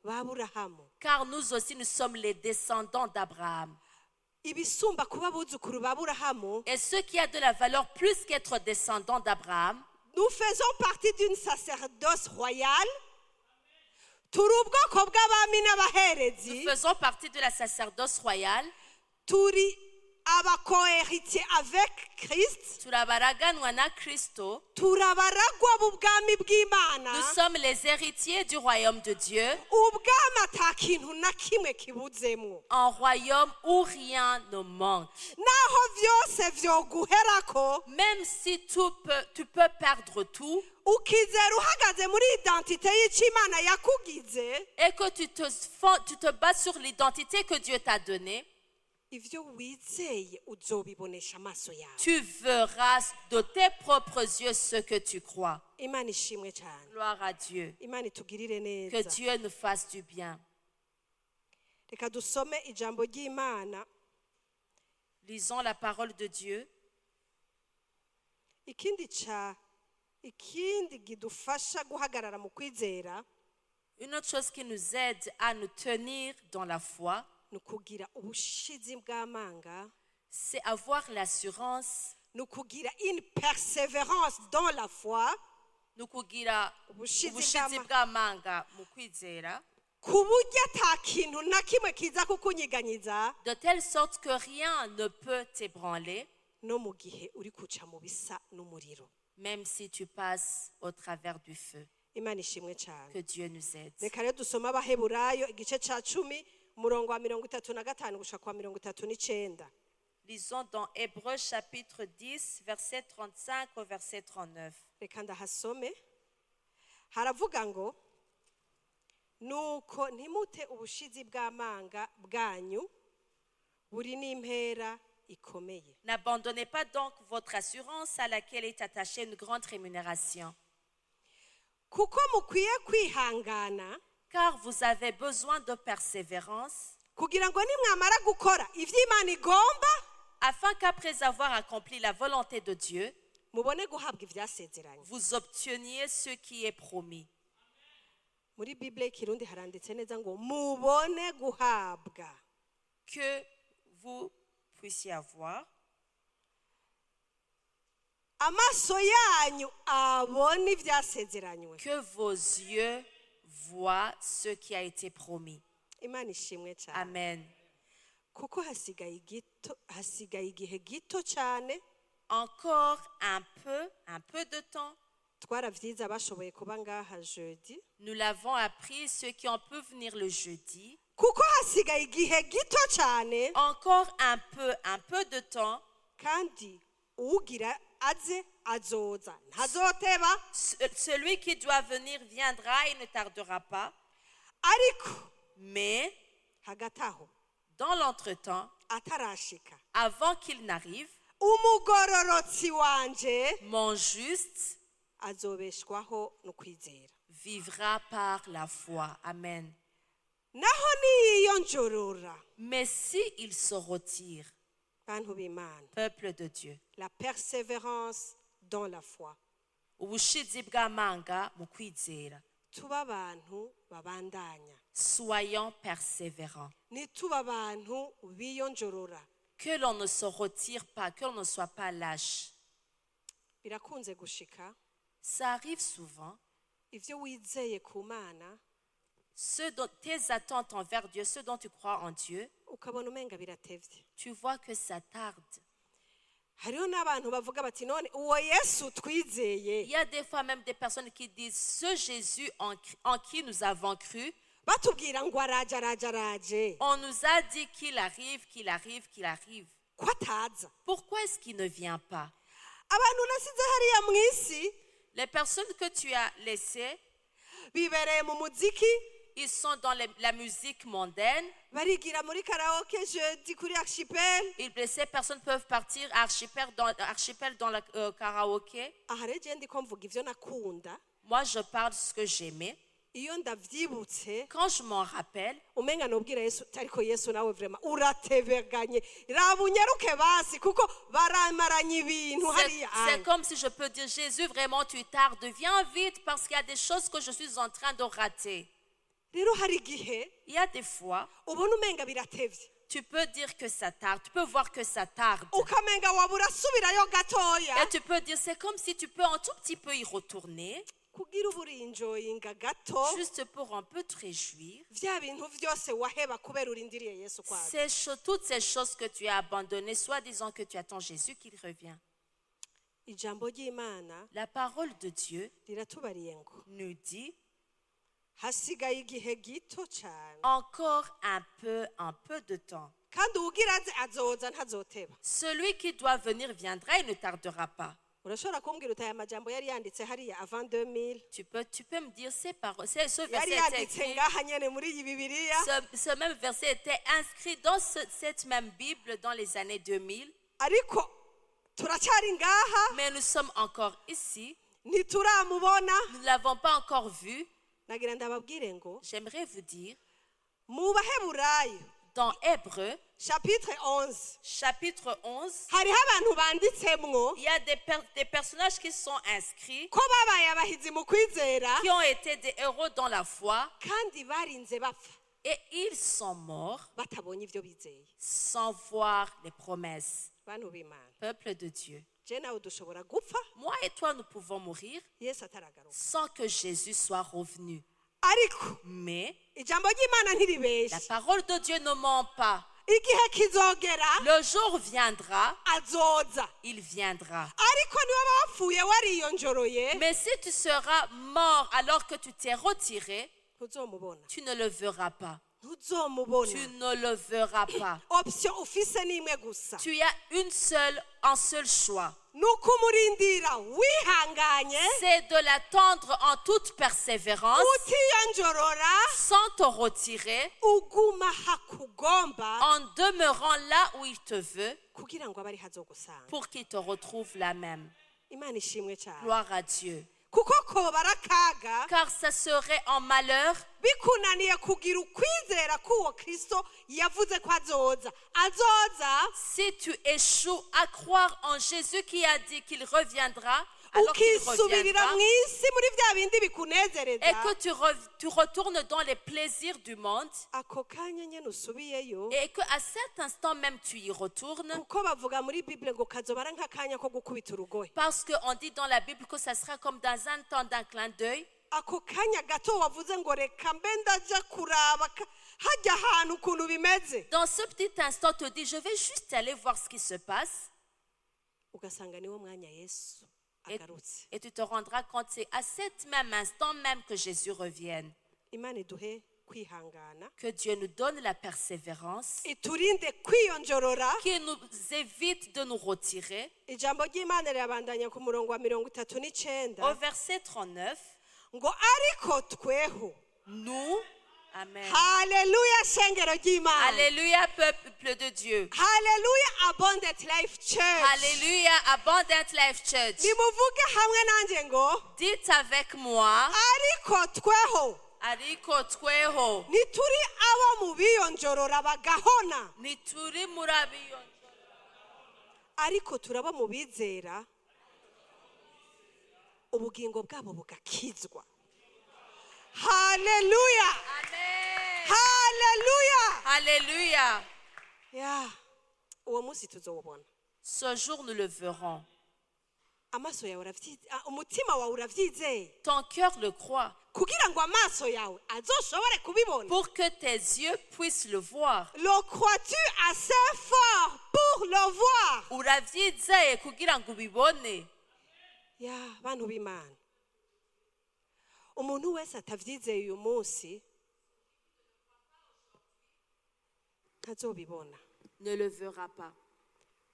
b'Aburahamu. Car nous aussi, nous sommes les descendants d'Abraham. Ibisumba kuba abuzukuru b'Aburahamu, Et ce qui a de la valeur plus qu'être descendant d'Abraham, nous faisons partie d'une sacerdoce royale, turi ubwoko bw'abami nous n'abaherezi, faisons partie de la sacerdoce royale. Turi abacohéritiers avec Christ. Turabaraganwa na Kristo. Turabaragwa b'ubwami bw'Imana. Nous sommes les héritiers du royaume de Dieu, Ubwami ata kintu na kimwe kibuzemwo. Un royaume où rien ne manque. Naho vyose vyoguherako, Même si tu peux perdre tout ukizera uhagaze muri identité y'icyo Imana yakugize, et que tu te bases sur l'identité que Dieu t'a donnée, ivyo wizeye uzobibonesha amaso yawe. Tu verras de tes propres yeux ce que tu crois. Imana ishimwe cyane. Gloire à Dieu. Imana itugirire Que neza. Dieu nous fasse du bien. Reka dusome ijambo ry'Imana. Lisons la parole de Dieu. Ikindi ca ikindi kidufasha guhagarara mu kwizera Une autre chose qui nous aide à nous tenir dans la foi, ni ukugira ubushizi bw'amanga, c'est avoir l'assurance, ni ukugira une persévérance dans la foi, ni ukugira Ubushizi ubushizi bw'amanga mu kwizera, ku buryo ata kintu na kimwe kiza kukunyiganyiza, de telle sorte que rien ne peut t'ébranler, no mu gihe uri kuca mu bisa n'umuriro. Même si tu passes au travers du feu. Imana ishimwe cyane. Que Dieu nous aide. Reka rero dusome Abaheburayo igice ca 10, umurongo wa 35 gushika kwa 39. Lisons dans Hébreux chapitre 10, verset 35 au verset 39. Reka ndahasome. Haravuga ngo: "Nuko ntimute ubushizi bw'amanga bwanyu buri n'impera ikomeye." N'abandonnez pas donc votre assurance à laquelle est attachée une grande rémunération. Kuko mukwiye kwihangana, Car vous avez besoin de persévérance, kugira ngo nimwamara gukora ibyo Imana igomba, afin qu'après avoir accompli la volonté de Dieu, mubone guhabwa ibyasezeranye. Vous obteniez ce qui est promis. Muri Bible y'ikirundi haranditse neza ngo mubone guhabwa. Que vous puissiez avoir, Amaso yanyu abone ibyasezeranywe. Que vos yeux voient ce qui a été promis. Imana ishimwe cyane. Amen. Kuko hasigaye gito, hasigaye igihe gito cyane. Encore un peu de temps. Twaravyize abashoboye kuba ngaha jeudi. Nous l'avons appris, ceux qui ont pu venir le jeudi. Kuko hasigaye igihe gito cyane, Encore un peu de temps. Kandi ugira aze azoza ntazoteba. Celui qui doit venir viendra, il ne tardera pas. Ariko Mais hagati aho, dans l'entretemps, atarashika, avant qu'il n'arrive, umugororotsi wanje mon juste azobeshwaho no kwizera. Vivra par la foi. Amen. Naho niyiyonjorora, Mais si il se retire, bantu b'Imana, peuple de Dieu, la persévérance dans la foi, ubushizi bw'amanga mu kwizera. Tuba abantu babandanya. Soyons persévérants. Ntituba abantu biyonjorora. Que l'on ne se retire pas, que l'on ne soit pas lâche. Birakunze gushika, Ça arrive souvent. Ivyo wizeye ku Mana, Ce dont, tes attentes envers Dieu, ce dont tu crois en Dieu, ukabona umenga biratevye. Tu vois que ça tarde. Hariho n'abantu bavuga bati: "None uwo Yesu twizeye," Il y a des fois même des personnes qui disent: "Ce Jésus en qui nous avons cru, batubwira ngo araje, araje, araje, on nous a dit qu'il arrive, qu'il arrive, qu'il arrive. Ko ataza?" Pourquoi est-ce qu'il ne vient pas?" Abantu nasize hariya mu isi Les personnes que tu as laissées, bibereye mu muziki, ils sont dans la musique mondaine. Barigira muri karaoke jeudi kuri Archipel. Ces personnes peuvent partir à Archipel dans le karaoké. Aha rero je ndiko mvuga ivyo nakunda. Moi, je parle ce que j'aimais. Iyo ndavyibutse, Quand je m'en rappelle, umenga nobwira Yesu, ariko Yesu nawe vraiment uratebeganye, raba unyaruke basi kuko baramaranye ibintu hariya. c'est comme si je peux dire: "Jésus, vraiment, tu tardes, viens vite parce qu'il y a des choses que je suis en train de rater." Rero hari igihe Il y a des fois, ubona umenga biratevye, tu peux dire que ça tarde, tu peux voir que ça tarde. Ukamenga waba urasubirayo gatoya. Et tu peux dire, c'est comme si tu peux un tout petit peu y retourner. Kugira uba urinjoyinga gato Juste pour un peu te réjouir. Vya bintu vyose waheba kubera urindiriye Yesu kwawe. Toutes ces choses que tu as abandonnées, soit disant que tu attends Jésus qu'il revient. Ijambo ry'Imana La parole de Dieu riratubariye ngo nous dit hasigaye igihe gito cyane encore un peu de temps. Kandi uwugira aze azoza ntazoteba. Celui qui doit venir viendra et ne tardera pas. Urashobora kumbwira uti aya majambo yari yanditse hariya avant 2000 Tu peux me dire ces paroles, ce yari verset était yanditse écrit, ngaha nyene muri iyi bibiliya ce même verset était inscrit dans cette même Bible dans les années 2000, ariko turacyari ngaha mais nous sommes encore ici, ntituramubona. Nous ne l'avons pas encore vu. Nagira ndababwire ngo J'aimerais vous dire, mu Baheburayo dans Hébreu, chapitre 11 chapitre 11, hariho abantu banditsemwo il y a des personnages qui sont inscrits, ko babaye abahizi mu kwizera qui ont été des héros dans la foi, kandi barinze bapfa et ils sont morts batabonye ibyo bizeye. Sans voir les promesses. Bantu b'Imana, Peuple de Dieu, je nawe dushobora gupfa moi et toi, nous pouvons mourir Yesu ataragaruka sans que Jésus soit revenu. Ariko Mais ijambo ry'Imana la ntiribeshe. Parole de Dieu ne ment pas. Igihe kizogera Le jour viendra, azoza. Il viendra. Ariko niba wapfuye wariyonjoroye Mais si tu seras mort alors que tu t'es retiré, ntuzomubona. Tu ne le verras pas. Ntuzomubona. Tu ne le verras pas. Option ufise ni imwe gusa. Tu as un seul choix. Ni ukumurindira wihanganye C'est de l'attendre en toute persévérance, utiyonjorora sans te retirer, uguma hakugomba en demeurant là où il te veut, kugira ngo abe ari hazogusanga. Pour qu'il te retrouve là même. Imana ishimwe cyane. Gloire à Dieu. Kuko koba ari akaga Car ça serait en malheur bikunaniye kugira ukwizera k'uwo Kristo yavuze ko azoza azoza si tu échoues à croire en Jésus qui a dit qu'il reviendra, alors qu'il ukisubirira reviendra, mu isi muri bya bindi bikunezereza et que tu retournes dans les plaisirs du monde, ako kanya nyine usubiyeyo et que à cet instant même tu y retournes, kuko bavuga muri Bible ngo kazoba ari nk'akanya ko gukubita urugohe. Parce qu'on dit dans la Bible que ça sera comme dans un temps d'un clin d'œil. Ako kanya gato wavuze ngo reka mbe ndaja kuraba hajya ahantu ukuntu bimeze Dans ce petit instant, tu te dis, je vais juste aller voir ce qui se passe, ugasanga niwo mwanya Yesu agarutse. Et tu te rendras compte, c'est à cet même instant même que Jésus revienne. Imana iduhe kwihangana Que Dieu nous donne la persévérance, iturinde kwiyonjorora. Qu'il nous évite de nous retirer. Ijambo ry'Imana rirabandanya ku murongo wa mirongo itatu n'icenda Au verset 39, ngo ariko tweho nous, Amen. Haleluya shengero ry'Imana. Alléluia, peuple de Dieu. Haleluya, Abundant Life Church. Alléluia, Abundant Life Church. Nimuvuge hamwe nanjye ngo Dites avec moi, ariko tweho ariko tweho, ntituri abo mu biyonjorora bagahona ntituri muri abiyo- ariko turaba mu bizera ubugingo bwabo bugakizwa. Haleluya. Amen. Haleluya. Alléluia. Ya uwo munsi tuzowubona. Ce jour, nous le verrons. Amaso yawe umutima wawe urabyizeye Ton cœur le croit. Kugira ngo amaso yawe azoshobore kubibona. Pour que tes yeux puissent le voir. Le crois-tu assez fort pour le voir? Urabyizeye kugira ngo ubibone. Ya bantu b'Imana, umuntu wese atabyizeye uyu munsi ntazobibona. Ne le verra pas.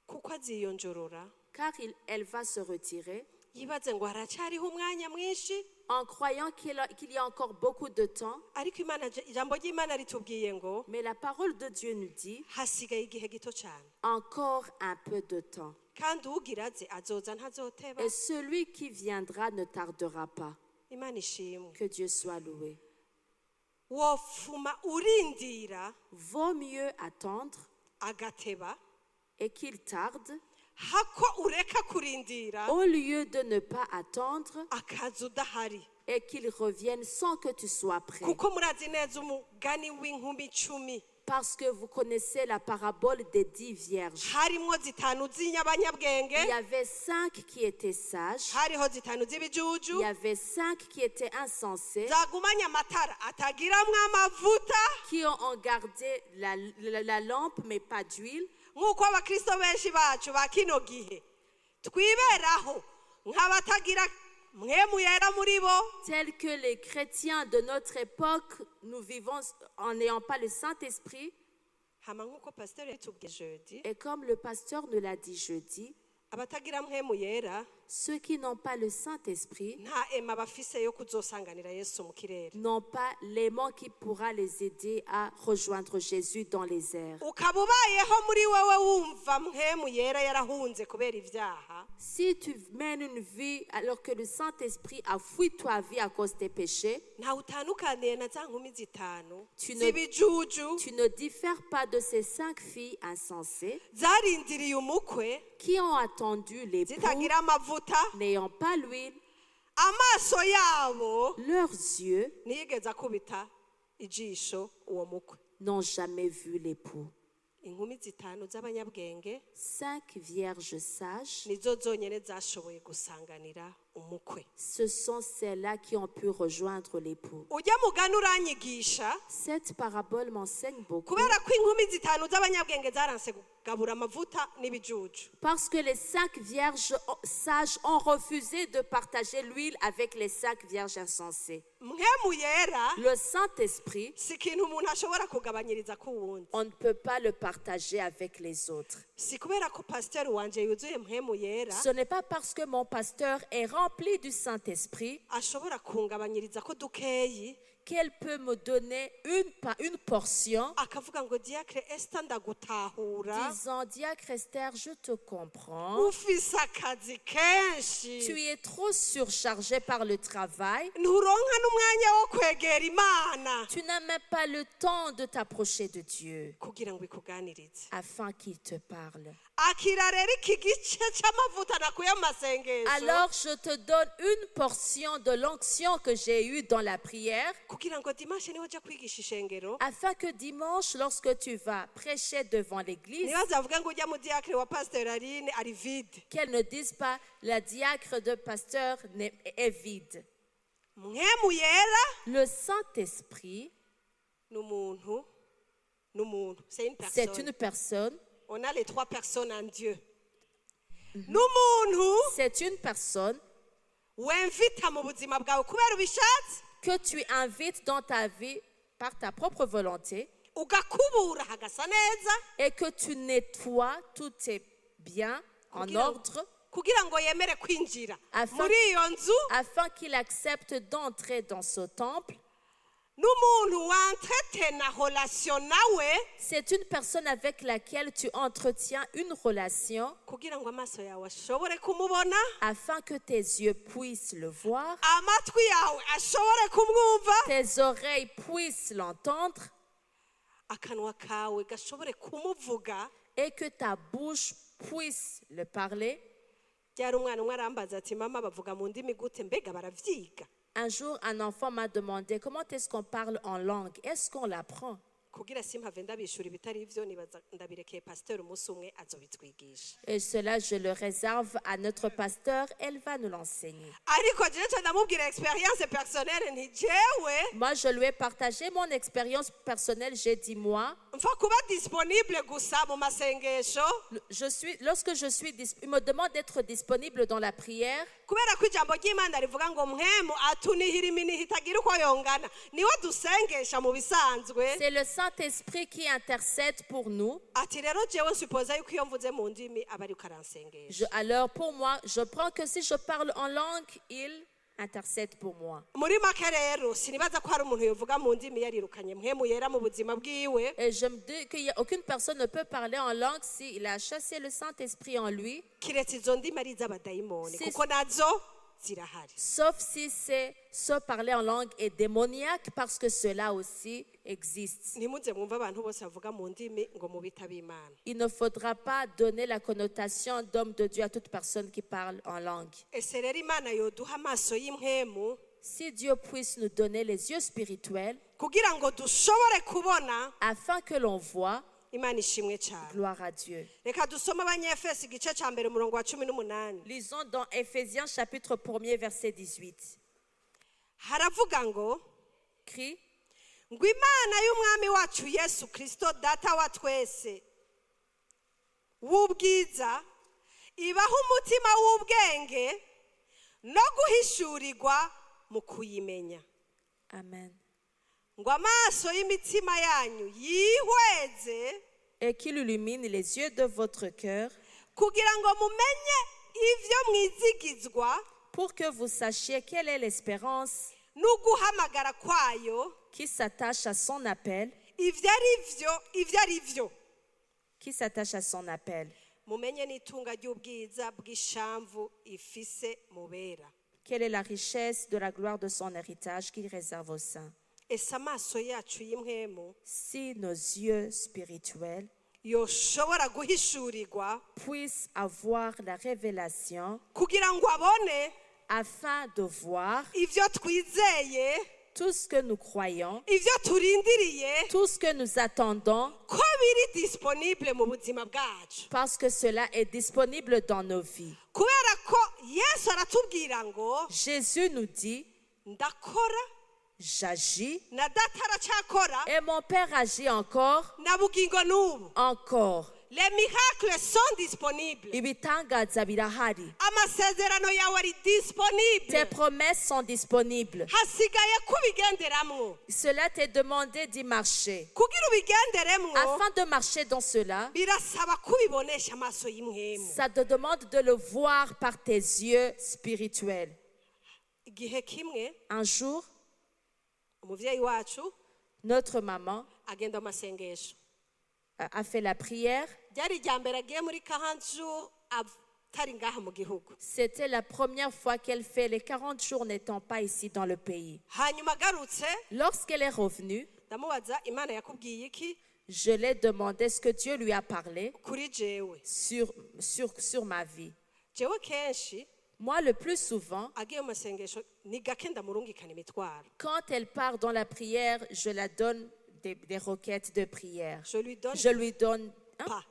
Kuko aziyonjorora Car elle va se retirer yibaze ngo haracyariho umwanya mwinshi en croyant qu'il y a encore beaucoup de temps. Ariko Imana ijambo ry'Imana ritubwiye ngo Mais la parole de Dieu nous dit hasigaye igihe gito cyane encore un peu de temps. Kandi ugira aze azoza ntazoteba. Et celui qui viendra ne tardera pas. Imana ishimwe. Que Dieu soit loué. Wofuma urindira Vaut mieux attendre agateba et qu'il tarde hako ureka kurindira au lieu de ne pas attendre akaza udahari. Et qu'il revienne sans que tu sois prêt. Kuko murazi neza umugani w'inkumi icumi. Parce que vous connaissez la parabole des 10 vierges. Harimwo zitanu z'inyabanyabwenge, Il y avait cinq qui étaient sages, hariho zitanu z'ibijuju il y avait cinq qui étaient insensés, zagumanye amatara atagiramwo amavuta, qui ont gardé la lampe mais pas d'huile. Nk'uko abakristo benshi bacu ba kino gihe twiberaho nk'abatagira mpwemu yera muri bo. Tels que les chrétiens de notre époque, nous vivons en n'ayant pas le Saint-Esprit. Hama nk'uko pasiteri yatubwiye jeudi, Et comme le pasteur nous l'a dit jeudi, abatagira mpwemu yera ceux qui n'ont pas le Saint-Esprit nta aimant bafise yo kuzosanganira Yesu mu kirere. N'ont pas l'aimant qui pourra les aider à rejoindre Jésus dans les airs. Ukaba ubayeho muri wowe wumva mpwemu yera yarahunze kubera ibyaha, Si tu mènes une vie alors que le Saint-Esprit a fui ta vie à cause des péchés, ntawe utandukaniye na za nkumi zitanu z'ibijuju tu ne diffères pas de ces cinq filles insensées zarindiriye umukwe qui ont attendu l'époux zitagira amavuta, n'ayant pas l'huile, amaso yabo leurs yeux ntiyigeze akubita ijisho uwo mukwe. N'ont jamais vu l'époux. Inkumi zitanu z'abanyabwenge Cinq vierges sages, nizo zonyine zashoboye gusanganira umukwe. Ce sont celles-là qui ont pu rejoindre l'époux. Ujya mugani uranyigisha Cette parabole m'enseigne beaucoup kubera ko inkumi zitanu z'abanyabwenge zaranse kugabura amavuta n'ibijuju. Parce que les cinq vierges sages ont refusé de partager l'huile avec les cinq vierges insensées. Mpwemu yera Le Saint-Esprit, si ikintu umuntu ashobora kugabanyiriza ku wundi. On ne peut pas le partager avec les autres. Si kubera ko pasiteri wanje yuzuye mpwemu yera Ce n'est pas parce que mon pasteur est rempli du Saint-Esprit ashobora kungabanyiriza ko dukeyi qu'elle peut me donner une portion akavuga ngo diacre Esther ndagutahura, disant: Diacre Esther, je te comprends. Ufise akazi kenshi, Tu es trop surchargé par le travail. Nturonka n'umwanya wo kwegera Imana Tu n'as même pas le temps de t'approcher de Dieu kugira ngo ikuganirize. Afin qu'il te parle. Akira rero iki gice c'amavuta nakuye mu masengesho Alors je te donne une portion de l'onction que j'ai eue dans la prière kugira ngo dimanche niho ujya kwigisha ishengero afin que dimanche, lorsque tu vas prêcher devant l'église, ntibazavuge ngo ujya mu diacre wa pasteur Aline ari vide. Qu'elle ne dise pas: la diacre de pasteur est vide. Mpwemu yera Le Saint-Esprit, ni umuntu ni umuntu, c'est une c'est personne. Une personne. On a les trois personnes en Dieu. N'umuntu C'est une personne wemvita mu buzima bwawe kubera ubishatse, que tu invites dans ta vie par ta propre volonté ugakubura hagasa neza et que tu nettoies tous tes biens en ordre kugira ngo yemere kwinjira muri iyo nzu. Afin qu'il accepte d'entrer dans ce temple. N'umuntu wantretena relation nawe C'est une personne avec laquelle tu entretiens une relation kugira ngo amaso yawe ashobore kumubona, afin que tes yeux puissent le voir, amatwi yawe ashobore kumwumva, tes oreilles puissent l'entendre akanwa kawe gashobore kumuvuga. Et que ta bouche puisse le parler. Byari umwana umwe arambaza ati mama bavuga mu ndimi gute mbega baravyiga? Un jour, un enfant m'a demandé: comment est-ce qu'on parle en langue? Est-ce qu'on l'apprend? Kugira simpave ndabishura ibitari ivyo nibaza ndabirekeye pasiteri umunsi umwe azobitwigisha. Et cela, je le réserve à notre pasteur, elle va nous l'enseigner. Ariko jewe nca ndamubwira expérience personnelle nti jewe Moi, je lui ai partagé mon expérience personnelle. J'ai dit, moi, mfa kuba disponible gusa mu masengesho lorsque je suis, il me demande d'être disponible dans la prière kubera ko ijambo ry'Imana rivuga ngo mpwemu atunihira iminiha itagira uko yongana niwe dusengesha mu bisanzwe. C'est le Saint-Esprit qui intercède pour nous. Ati rero jewe nsupoza yuko iyo mvuze mu ndimi aba ariko aransengesha. Alors, pour moi, je prends que si je parle en langue, il intercède pour moi. Muri make rero sinibaza ko hari umuntu yovuga mu ndimi yarirukanye mpwemu yera mu buzima bwiwe Et je me dis qu'il n'y a aucune personne ne peut parler en langue s'il a chassé le Saint-Esprit en lui, kiretse izo ndimi ari iz'abadayimoni Si- kuko nazo zirahari. Sauf si c'est se parler en langue est démoniaque, parce que cela aussi existe. Ntimuze mwumve abantu bose bavuga mu ndimi ngo mubite ab'Imana. Il ne faudra pas donner la connotation d'homme de Dieu à toute personne qui parle en langue. Ese rero Imana yoduha amaso y'impwemu Si Dieu puisse nous donner les yeux spirituels kugira ngo dushobore kubona. Afin que l'on voit. Imana ishimwe cyane. Gloire à Dieu. Reka dusome Abanyefesi igice cya mbere umurongo wa 18. Lisons dans Éphésiens chapitre 1er verset 18. Haravuga ngo Crie, ngo Imana y'Umwami wacu Yesu Kirisito Data wa twese w'ubwiza ibaha umutima w'ubwenge no guhishurirwa mu kuyimenya. Amen. Ngo amaso y'imitima yanyu yihweze Et qu'il illumine les yeux de votre cœur kugira ngo mumenye ibyo mwizigizwa pour que vous sachiez quelle est l'espérance n'uguhamagara kwayo qui s'attache à son appel, ibyo ari byo ibyo ari byo qui s'attache à son appel. Mumenye n'itunga ry'ubwiza bw'ishamvu ifise mu bera. Quelle est la richesse de la gloire de son héritage qu'il réserve aux saints. Ese amaso yacu y'impwemu Si nos yeux spirituels yoshobora guhishurirwa puissent avoir la révélation kugira ngo abone afin de voir ibyo twizeye tout ce que nous croyons, ibyo turindiriye tout ce que nous attendons, ko biri disponible mu buzima bwacu. Parce que cela est disponible dans nos vies. Kubera ko Yesu aratubwira ngo Jésus nous dit, ndakora j'agis na Data aracyakora et mon Père agit encore, na bugingo n'ubu. Encore. Les miracles sont disponibles. Ibitangaza birahari. Amasezerano yawe ari Tes disponible. Promesses sont disponibles. Hasigaye kubigenderamwo. Cela t'est demandé d'y marcher. Kugira ubigenderemwo Afin de marcher dans cela, birasaba kubibonesha amaso y'impwemu. Ça te demande de le voir par tes yeux spirituels. Igihe kimwe Un jour, umuvyeyi wacu notre maman agenda mu masengesho. A fait la prière. Ryari irya mbere agiye muri 40 jours atari ngaha mu gihugu. C'était la première fois qu'elle fait les 40 jours n'étant pas ici dans le pays. Hanyuma agarutse Lorsqu'elle est revenue, ndamubaza Imana yakubwiye iki je l'ai demandé ce que Dieu lui a parlé kuri jewe. sur ma vie. Jewe kenshi Moi, le plus souvent, agiye mu masengesho ni gake ndamurungikana imitwaro. Quand elle part dans la prière, je la donne des requêtes de prière. Je lui donne Je lui donne. Hein? Pas.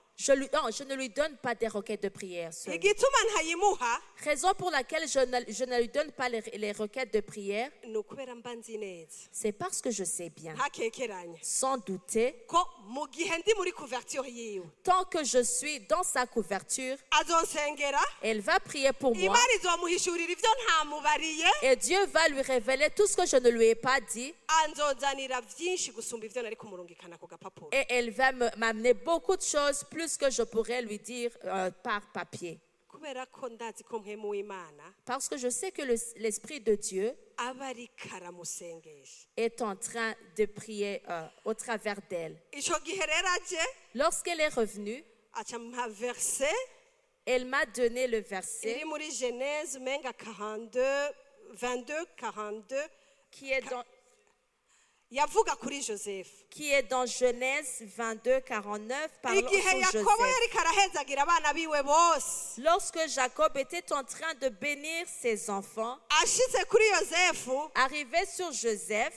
Non, je ne lui donne pas des requêtes de prière seule. Igituma ntayimuha Raison pour laquelle je ne lui donne pas les requêtes de prière, ni ukubera mba nzi neza c'est parce que je sais bien, ntakekeranya sans douter, ko mu gihe ndi muri couverture yiwe tant que je suis dans sa couverture, azonsengera elle va prier pour moi Imana izomuhishurira ibyo ntamubariye et Dieu va lui révéler tout ce que je ne lui ai pas dit anzozanira byinshi gusumba ibyo nari kumurungikana ku gapapuro. Et elle va m'amener beaucoup de choses, plus que je pourrais lui dire par papier. Kubera ko ndazi ko mpwemu w'Imana Parce que je sais que l'Esprit de Dieu aba ariko aramusengesha. Est en train de prier au travers d'elle. Icyo gihe rero aje Lorsqu'elle est revenue, aca mpa verset elle m'a donné le verset iri muri Genèse menga 42 22 42 qui est dans, yavuga kuri Joseph. Qui est dans Genèse 22, 49, parlant Igihe sur Yakobo Joseph. yariko arahezagira abana biwe bose Lorsque Jacob était en train de bénir ses enfants, ashitse kuri Yosefu arrivé sur Joseph,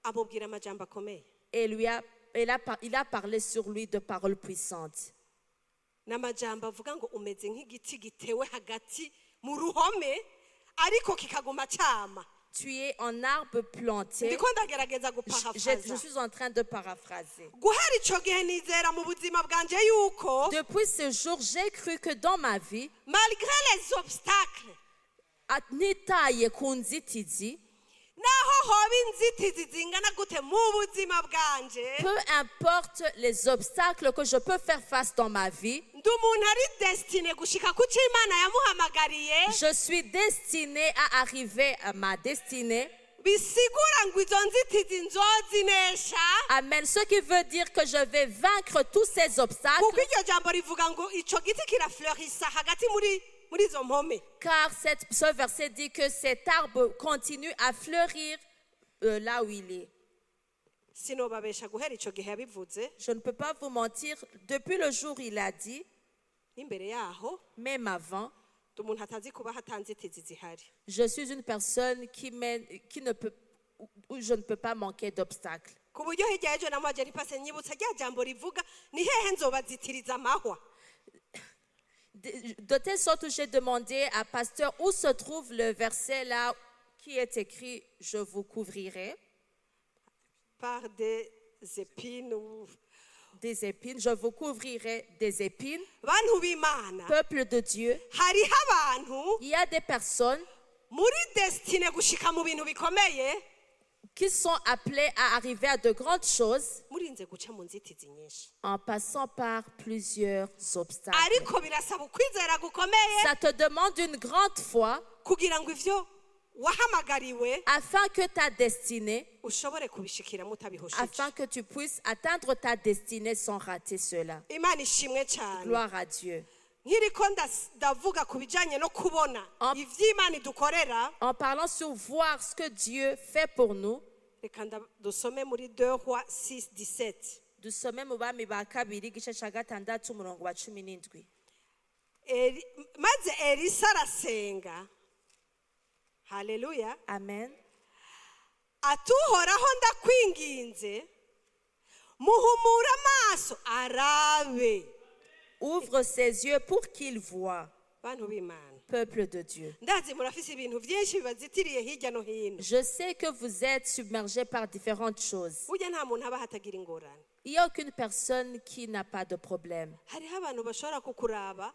amubwira amajambo akomeye. Et lui a, il a, par- il a parlé sur lui de paroles puissantes. N'amajambo avuga ngo umeze nk'igiti gitewe hagati mu ruhome ariko kikaguma cyama. Tu es un arbre planté. Ndiko ndagerageza Je guparaphraser. suis en train de paraphraser. Guhera ico gihe nizera mu buzima bwanje yuko Depuis ce jour, j'ai cru que dans ma vie, malgré les obstacles ntitaye ku nzitizi, naho hoba inzitizi zingana gute mu buzima bwanje peu importe les obstacles que je peux faire face dans ma vie, ndi umuntu ari destiné gushika ku cyo Imana yamuhamagariye. Je suis destinée à arriver à ma destinée. Bisigura ngo izo nzitizi nzozinesha. Amen. Ce qui veut dire que je vais vaincre tous ces obstacles, Kuko iryo jambo rivuga ngo ico giti kirafleurissa hagati muri muri izo mpome. Car ce verset dit que cet arbre continue à fleurir là où il est. Sinobabesha guhera ico gihe yabivuze Je ne peux pas vous mentir, depuis le jour où il a dit, n'imbere yaho même avant, Ndi umuntu atazi kubaho ata nzitizi zihari. Je suis une personne qui ne peut, où je ne peux pas manquer d'obstacles. Ku buryo hirya y'ejo namubaje nti pasteur, nyibutsa rya jambo rivuga ni hehe nzobazitiriza amahwa. De telle sorte que j'ai demandé à pasteur où se trouve le verset là qui est écrit « Je vous couvrirai par des épines ou- des épines, je vous couvrirai des épines ». Bantu b'Imana, Peuple de Dieu, hariho abantu il y a des personnes muri destinée gushika mu bintu bikomeye qui sont appelées à arriver à de grandes choses murinze guca mu nzitizi nyinshi. En passant par plusieurs obstacles. Ariko birasaba ukwizera gukomeye Ça te demande une grande foi kugira ngo ivyo wahamagariwe afin que ta destinée, ushobore kubishikiramo utabihushije. Afin que tu puisses atteindre ta destinée sans rater cela. Imana ishimwe cyane. Gloire à Dieu. Nkiriko ndavuga ku bijyanye no kubona ivy'Imana idukorera, En parlant sur voir ce que Dieu fait pour nous, reka dusome muri 2 Rois 6 17. Dusome mu Bami ba Kabiri igice cya gatandatu umurongo wa 17. Maze Elisa arasenga, haleluya. Amen. Ati Uhoraho, ndakwinginze, muhumure amaso arabe. Ouvre ses yeux pour qu'il voie, Bantu b'Imana, peuple de Dieu. Ndazi murafise ibintu byinshi bibazitiriye hirya no hino. Je sais que vous êtes submergés par différentes choses. Burya nta muntu aba hatagira ingorane. Il n'y a aucune personne qui n'a pas de problème. Hariho abantu bashobora kukuraba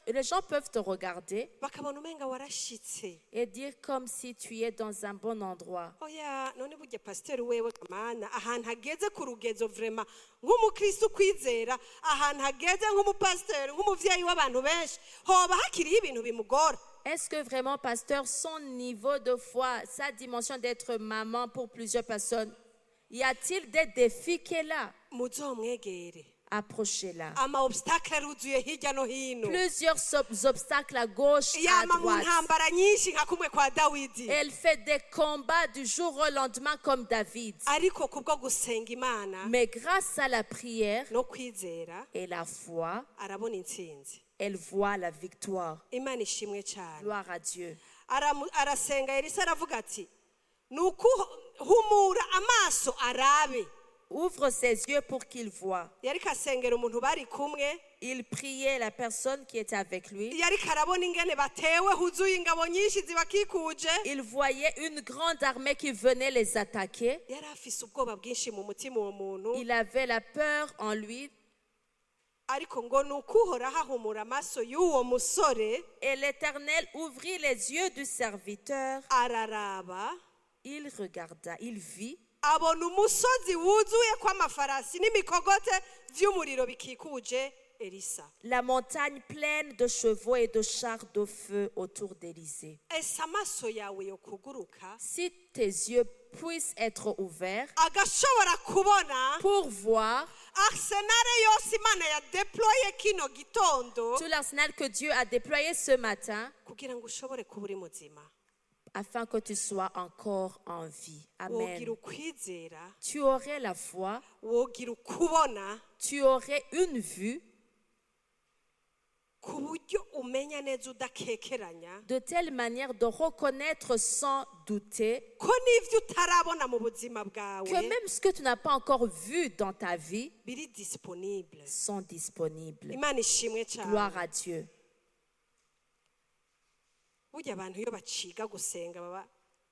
Les gens peuvent te regarder bakabona umenga warashitse. Et dire comme si tu es dans un bon endroit. Oya, none burya pasiteri wewe kamana ahantu ageze ku rugezo vraiment nk'umukristo ukwizera, ahantu ageze nk'umupasiteri, nk'umuvyeyi w'abantu benshi, hoba hakiriho ibintu bimugora? Est-ce que vraiment, pasteur, son niveau de foi, sa dimension d'être maman pour plusieurs personnes, y a-t-il des défis qu'elle a? Muzomwegere. Approchez-la. Ama obstacle aruzuye hirya no hino. Plusieurs obstacles à gauche, à Yama mu droite. ntambara nyinshi nka kumwe kwa Dawidi. Elle fait des combats du jour au lendemain comme David. Ariko kubwo gusenga Imana Mais grâce à la prière no kwizera et la foi, arabona intsinzi. Elle voit la victoire. Imana ishimwe cyane. Gloire à Dieu. Arasenga Elisa aravuga ati ni ukuhumura amaso arabe. Ouvre ses yeux pour qu'il voie. Yariko asengera umuntu bari kumwe. Il priait la personne qui était avec lui. Yariko arabona ingene batewe huzuye ingabo nyinshi zibakikuje. Il voyait une grande armée qui venait les attaquer. Yari afise ubwoba bwinshi mu mutima uwo muntu. Il avait la peur en lui. Ariko ngo ni ukuhoraho ahumura amaso y'uwo musore. Et l'Éternel ouvrit les yeux du serviteur. Araraba. Il regarda, il vit Abona umusozi wuzuye kw'amafarasi n'imikogote vy'umuriro bikikuje Elisa. La montagne pleine de chevaux et de chars de feu autour d'Élisée. Ese amaso yawe yo kuguruka Si tes yeux puissent être ouverts agashobora kubona pour voir arsenal yose Imana yadeploye kino gitondo tout l'arsenal que Dieu a déployé ce matin kugira ngo ushobore kuba uri muzima, afin que tu sois encore en vie. Amen. wogira ukwizera, Tu aurais la foi, wogira ukubona tu aurais une vue ku buryo umenya neza udakekeranya de telle manière de reconnaître sans douter ko n'ibyo utarabona mu buzima bwawe que même ce que tu n'as pas encore vu dans ta vie biri disponible. sont disponibles. Imana ishimwe cyane. Gloire à Dieu. Burya abantu iyo baciga gusenga baba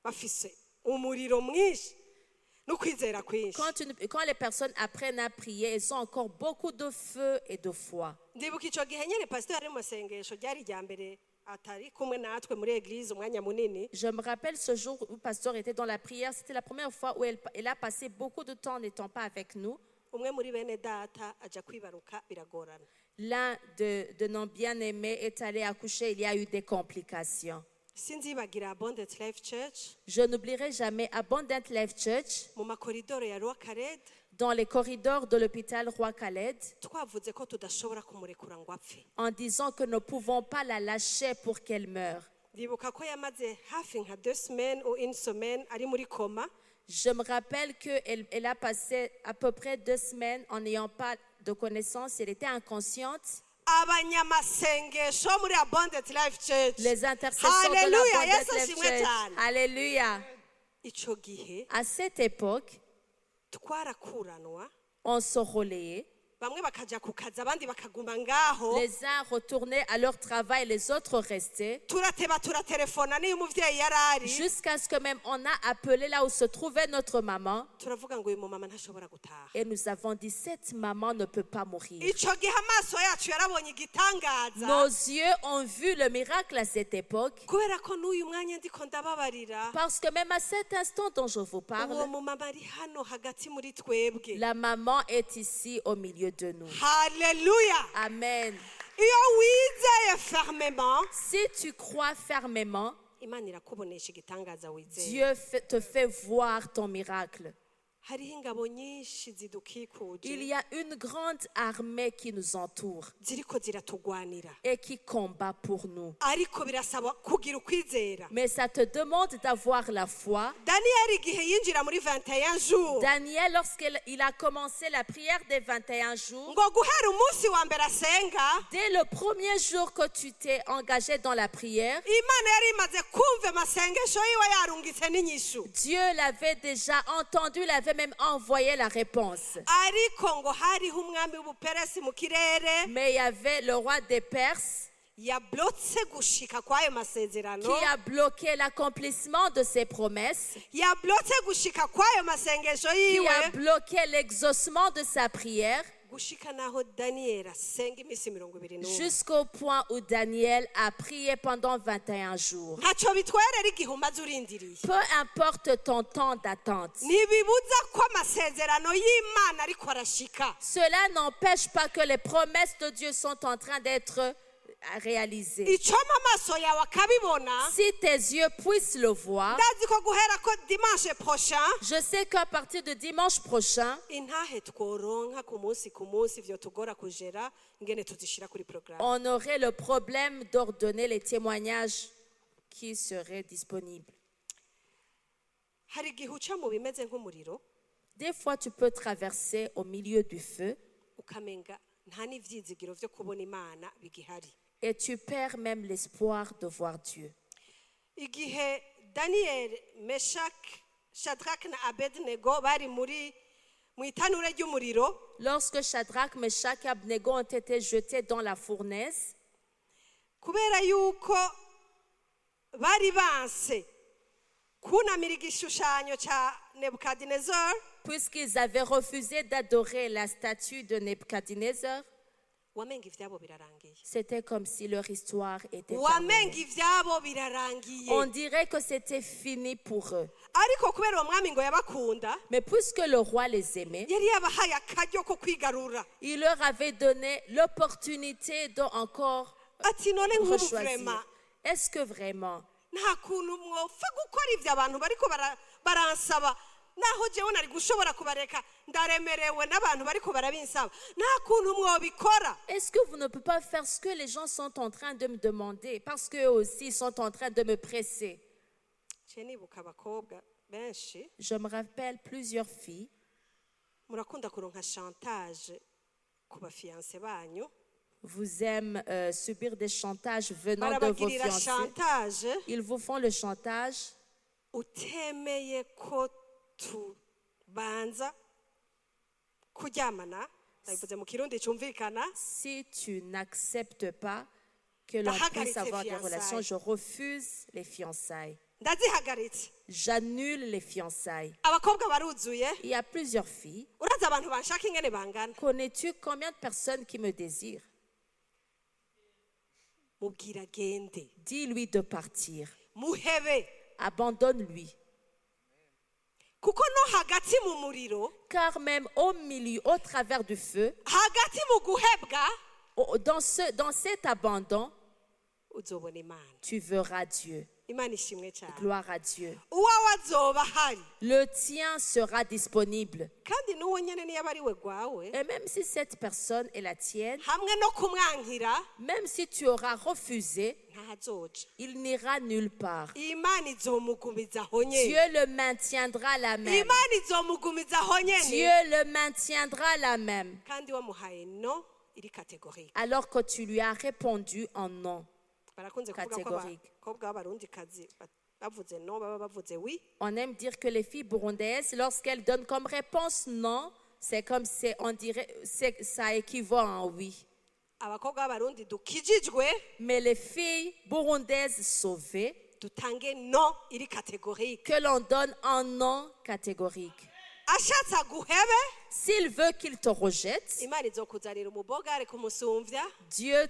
bafise umuriro mwinshi n'ukwizera kwinshi. Quand les personnes apprennent à prier, elles ont encore beaucoup de feu et de foi. Ndibuka icyo gihe nyine pasiteri ari mu masengesho, ryari irya mbere atari kumwe natwe muri église umwanya munini. Je me rappelle ce jour où pasteur était dans la prière, c'était la première fois où elle a passé beaucoup de temps n'étant pas avec nous. Umwe muri bene data aja kwibaruka biragorana. L'un de nos bien-aimés est allé accoucher, il y a eu des complications. Sinzibagira Abundant Life Church, Je n'oublierai jamais Abundant Life Church, mu makoridoro ya Roi Khaled, dans les corridors de l'hôpital Roi Khaled, twavuze ko tudashobora kumurekura ngo apfe. En disant que nous ne pouvons pas la lâcher pour qu'elle meure. Ndibuka ko yamaze hafi nka 2 semaines ou une semaine ari muri coma. Je me rappelle qu'elle elle a passé à peu près 2 semaines en n'ayant pas de connaissance, elle était inconsciente. Abanyamasengesho muri Abundant Life Church. Les intercesseurs de Hallelujah, la Yesu Abundant Life ashimwe Church. cyane. Alléluia. Icyo gihe À cette époque, twarakuranwa, on se relayait. Bamwe bakajya ku kazi, abandi bakaguma ngaho. Les uns retournaient à leur travail, les autres restaient. Turateba turatelefona niyo umubyeyi yari ari. Jusqu'à ce que même on a appelé là où se trouvait notre maman. Turavuga ngo uyu mumama ntashobora gutaha. Et nous avons dit, cette maman ne peut pas mourir. Icyo gihe amaso yacu yarabonye igitangaza. Nos yeux ont vu le miracle à cette époque. Kubera ko n'uyu mwanya ndiko ndababarira, Parce que même à cet instant dont je vous uwo parle, mumama ari hano hagati muri twebwe. La maman est ici au milieu de nous. Haleluya. Amen. Iyo wizeye fermement, Si tu crois fermement, Imana irakubonesha igitangaza wizeye. Dieu te fait voir ton miracle. Hariho ingabo nyinshi zidukikuje, Il y a une grande armée qui nous entoure ziriko ziratugwanira, et qui combat pour nous. Ariko birasaba kugira ukwizera. Mais ça te demande d'avoir la foi. Daniyeli igihe yinjira muri 21 jours, Daniel, lorsqu'il il a commencé la prière des 21 jours, ngo guhera umunsi wa mbere asenga, dès le premier jour que tu t'es engagé dans la prière, Imana yari imaze kumva amasengesho yiwe, yarungitse n'inyishu. Dieu l'avait déjà entendu, il avait même envoyé la réponse. Ariko ngo hariho umwami w'Ubuperesi mu kirere Mais il y avait le roi des Perses yablotse gushika kw'ayo masezerano, qui a bloqué l'accomplissement de ses promesses, yablotse gushika kw'ayo masengesho qui yiwe, a bloqué l'exaucement de sa prière, gushika naho Daniyeli asenga iminsi 21. Jusqu'au point où Daniel a prié pendant 21 jours. Ntacyo bitwerera igihe umaze urindiriye. Peu importe ton temps d'attente, Ntibibuza ko amasezerano y'Imana ariko arashika. Cela n'empêche pas que les promesses de Dieu sont en train d'être réalisées. Icoma amaso yawe akabibona. Si tes yeux puissent le voir, Ndazi ko guhera ko dimanche prochain, je sais qu'à partir de dimanche prochain, intahe tworonka ku munsi ku munsi vyo tugora kujera ingene tuzishira kuri programme. On aurait le problème d'ordonner les témoignages qui seraient disponibles. Hari igihe uca mu bimeze nk'umuriro, Des fois, tu peux traverser au milieu du feu ukamenga nta n'ivyizigiro vyo kubona Imana bigihari. Et tu perds même l'espoir de voir Dieu. Igihe Daniel, Meshak, Shadrach na Abednego bari muri mu itanure ry'umuriro, Lorsque Shadrach, Meshach et Abednego ont été jetés dans la fournaise, kubera yuko bari banse kunamira igishushanyo cya Nebukadinezar, puisqu'ils avaient refusé d'adorer la statue de Nebuchadnezzar, wamenga ibyabo birarangiye. C'était comme si leur histoire était Wamenga terminée. ibyabo birarangiye. On dirait que c'était fini pour eux. Ariko kubera uwo mwami ngo yabakunda, Mais puisque le roi les aimait, yari yabahaye akaryo ko kwigarura. Il leur avait donné l'opportunité de encore Ati none nk'ubu rechoisir. vraiment, Est-ce que vraiment, nta kuntu mwopfa gukora ibyo abantu bariko baransaba, naho jewe nari gushobora kubareka, ndaremerewe n'abantu bariko barabinsaba, nta kuntu mwobikora? Est-ce que vous ne pouvez pas faire ce que les gens sont en train de me demander parce qu'eux aussi ils sont en train de me presser? Nciye nibuka abakobwa benshi, Je me rappelle plusieurs filles. Murakunda kuronka chantage ku ba fiancés banyu. Vous aiment subir des chantages venant de vos Barabagirira fiancés. Chantage. Ils vous font le chantage. Utemeye ko tubanza kuryamana, ndabivuze mu Kirundi cyumvikana, Si tu n'acceptes pas que l'on Ndahagaritse puisse avoir des relations, fiançailles. Je refuse les fiançailles. Ndazihagaritse. J'annule les fiançailles. Abakobwa baruzuye. Il y a plusieurs filles. Urazi abantu banshaka ingene bangana? Connais-tu combien de personnes qui me désirent? Mubwira agende. Dis-lui de partir. Muhebe. Abandonne-lui. Kuko no hagati mu muriro, Car même au milieu, au travers du feu, hagati mu guhebwa, dans cet abandon, uzobona Imana. Tu verras Dieu. Imana ishimwe cyane. Gloire à Dieu. Uwawe azoba ahari. Le tien sera disponible. Kandi n'uwo nyene niyo aba ari we gwawe, Et même si cette personne est la tienne, hamwe no kumwankira, même si tu auras refusé, ntahazoja. Il n'ira nulle part. Imana izomugumiza aho nyene. Dieu le maintiendra la même. Imana izomugumiza aho nyene. Dieu le maintiendra la même. Kandi wamuhaye no iri catégorique. Alors que tu lui as répondu en non Barakunze kuvuga ko catégorique. Abakobwa b'abarundikazi bavuze non baba bavuze oui. On aime dire que les filles burundaises, lorsqu'elles donnent comme réponse non, c'est comme c'est, on dirait, ça équivaut à un oui. Abakobwa b'abarundi dukijijwe Mais les filles burundaises sauvées, dutange non iri catégorique. Que l'on donne un non catégorique. Ashatse aguhebe S'il veut qu'il te rejette, Imana izokuzanira umubogare kumusumvya. Dieu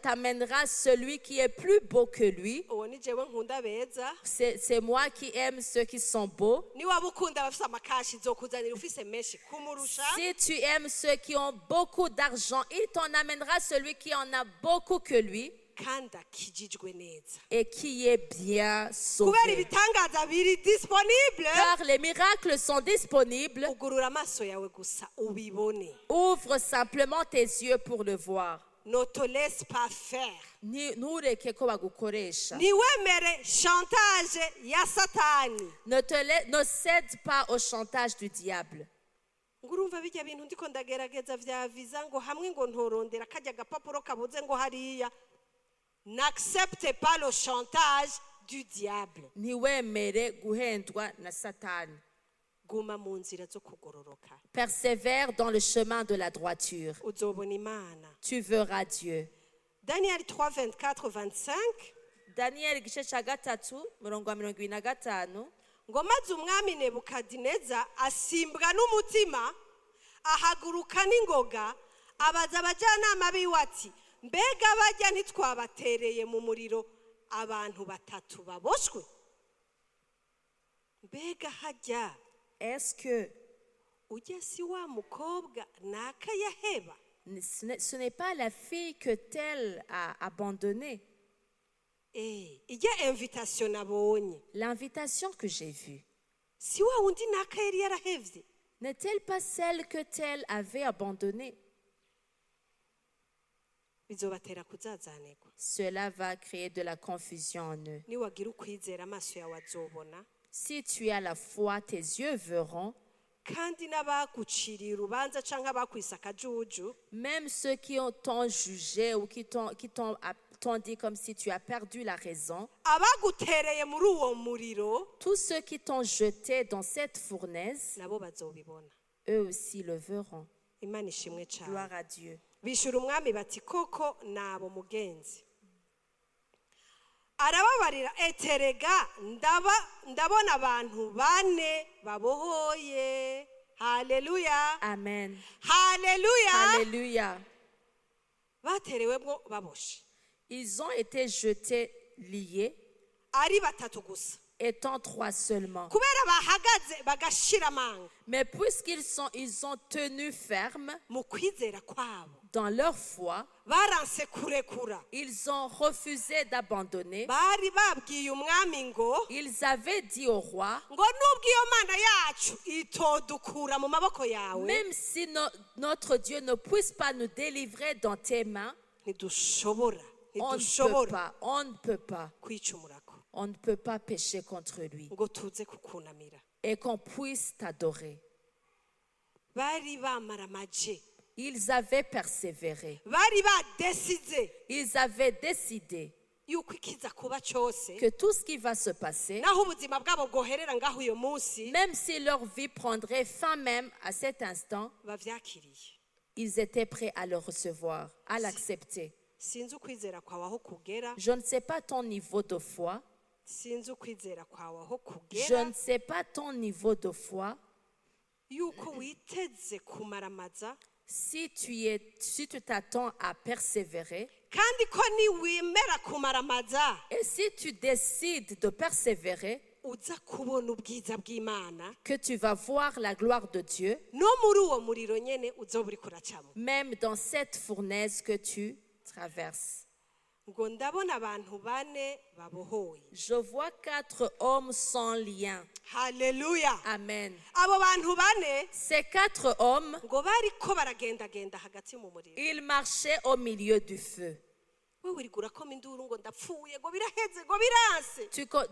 t'amènera celui qui est plus beau que lui. Uwo ni jewe nkunda beza. C'est moi qui aime ceux qui sont beaux. Niwaba ukunda abafise amakashi izokuzanira ufise menshi kumurusha. Si tu aimes ceux qui ont beaucoup d'argent, il t'en amènera celui qui en a beaucoup que lui Kandi akijijwe neza et qui est bien kubera sauvé. Ibitangaza biri disponible. Car les miracles sont disponibles. Ugurura amaso yawe gusa ubibone. Ouvre simplement tes yeux pour le voir. Ne te laisse pas faire. Ntureke ko bagukoresha. Ntiwemere chantage ya Satani. Ne cède pas au chantage du diable. Ngo urumva bijya bintu ndiko ndagerageza vya visa ngo hamwe ngo ntorondera kajya agapapuro kabuze ngo hariya. N'accepte pas le chantage du diable. Ntiwemere guhendwa na Satani. Guma mu nzira zo kugororoka. Persévère dans le chemin de la droiture. Uzobona Imana. Tu verras Dieu. Daniel 3, 24, 25. Daniel igice cya gatatu murongo wa 25. Ngo maze umwami Nebukadineza asimbwa n'umutima ahaguruka n'ingoga abaza abajyanama biwe ati mbega bajya ntitwabatereye mu muriro abantu batatu baboshwe mbega hajya Est-ce que ujya si wa mukobwa naka yaheba? Ce n'est pas la fille que tel a abandonnée? Eh, ijya invitation nabonye L'invitation que j'ai vue, si wa wundi naka yari yarahevye? N'est-elle pas celle que tel avait abandonnée? Bizobatera kuzazanirwa. Cela va créer de la confusion en eux. Niwagira ukwizera amaso yawe azobona. Si tu as la foi, tes yeux verront. Kandi n'abaguciriye urubanza cyangwa abakwise akajuju Même ceux qui t'ont jugé ou qui t'ont dit comme si tu as perdu la raison, abagutereye muri uwo muriro tous ceux qui t'ont jeté dans cette fournaise, nabo bazobibona. Eux aussi le verront. Imana ishimwe cyane. Gloire à Dieu. Bishyura umwami bati koko nabo mugenzi arababarira eterega ndaba ndabona abantu bane babohoye haleluya. Amen. Haleluya. Alléluia. Baterewemwo baboshe Ils ont été jetés liés, ari batatu gusa étant trois seulement. Kubera bahagaze bagashira amanga Mais puisqu'ils ils ont tenu ferme mu kwizera kwabo dans leur foi, baranse kurekura ils ont refusé d'abandonner. Bari babwiye umwami ngo Ils avaient dit au roi, ngo nubwo iyo mana yacu itodukura mu maboko yawe même si notre Dieu ne puisse pas nous délivrer dans tes mains, ntidushobora on ne peut ntidushobora pas, on ne peut pas, kwicumurako on ne peut pas pécher contre lui ngo tuze kukunamira. Et qu'on puisse t'adorer. Bari bamaramaje. Ils avaient persévéré. Bari badesize Ils avaient décidé yuko ikiza kuba cyose que tout ce qui va se passer, naho ubuzima bwabo bwoherera ngaho uyu munsi même si leur vie prendrait fin même à cet instant, bavyakiriye. Ils étaient prêts à le recevoir, à l'accepter. Sinzi ukwizera kwawe aho kugera. Je ne sais pas ton niveau de foi. Sinzi ukwizera kwawe aho Je kugera ne sais pas ton niveau de foi. Yuko witeze kumaramaza Si tu t'attends à persévérer, kandi ko niwemera kumaramaza et si tu décides de persévérer, uza kubona ubwiza bw'Imana que tu vas voir la gloire de Dieu, no muri uwo muriro nyene uzoba uriko uracamo. Même dans cette fournaise que tu traverses. Ngo ndabona abantu bane babohoye. Je vois quatre hommes sans lien. Haleluya. Amen. Abo bantu bane Ces quatre hommes, ngo bariko baragendagenda hagati mu muriro. Ils marchaient au milieu du feu. Wewe uriko urakoma induru ngo ndapfuye, ngo biraheze, ngo biranse.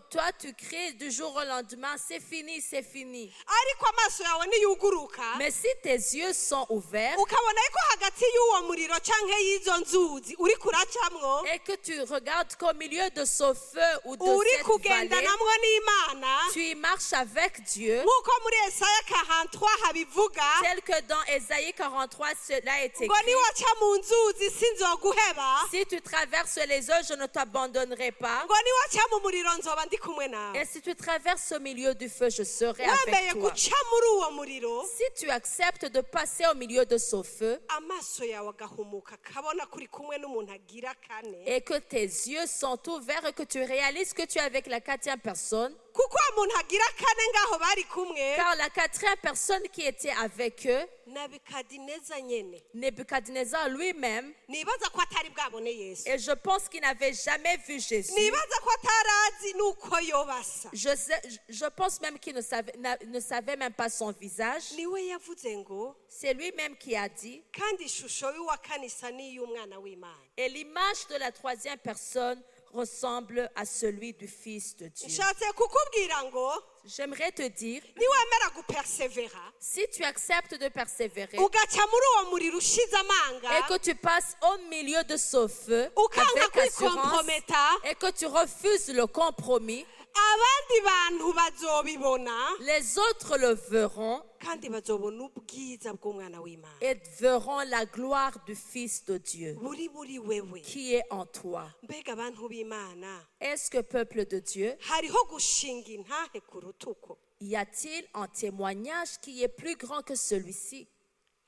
Toi, tu cries du jour au lendemain, c'est fini, c'est fini. Ariko amaso yawe niyuguruka, Mais si tes yeux sont ouverts ukabona ko hagati y'uwo muriro canke y'izo nzuzi uri kuracamwo, et que tu regardes qu'au milieu de ce feu ou de uri cette vallée, kugendanamwo n'Imana, tu y marches avec Dieu, nk'uko muri Esaya 43 habivuga, tel que dans Ésaïe 43, cela est ngo écrit. Niwaca mu nzuzi sinzoguheba, Si tu traverses les eaux, je ne t'abandonnerai pas. Ngo niwaca mu muriro nzoba ndi kumwe nawe. Et si tu traverses au milieu du feu, je serai avec Wemeye toi. Guca muri uwo muriro, Si tu acceptes de passer au milieu de ce feu amaso yawe agahumuka akabona ko uri kumwe n'umuntu agira kane, et que tes yeux sont ouverts et que tu réalises que tu es avec la quatrième personne, kuko uwo muntu agira kane ngaho bari kumwe, car la quatrième personne qui était avec eux, Nabukadineza nyene, Nebuchadnezzar lui-même, nibaza ko atari bwabone Yesu, et je pense qu'il n'avait jamais vu Jésus. Nibaza ko atarazi n'uko yobasa, Je pense même qu'il ne savait même pas son visage. Niwe yavuze ngo, C'est lui-même qui a dit, kandi ishusho y'uwa kane isa n'iy'umwana w'Imana. Et l'image de la troisième personne ressemble à celui du Fils de Dieu. Nshatse kukubwira ngo, J'aimerais te dire, niwemera gupersevera, si tu acceptes de persévérer ugaca muri uwo muriro ushize amanga, et que tu passes au milieu de ce feu ukanga avec assurance kwikomprometa, et que tu refuses le compromis, abandi bantu bazobibona, les autres le verront kandi bazobona ubwiza bw'umwana w'Imana et verront la gloire du Fils de Dieu buri muri wewe. Qui est en toi. Mbega abantu b'Imana, Est-ce que, peuple de Dieu, hariho gushinga intahe ku rutuko? Y a-t-il un témoignage qui est plus grand que celui-ci?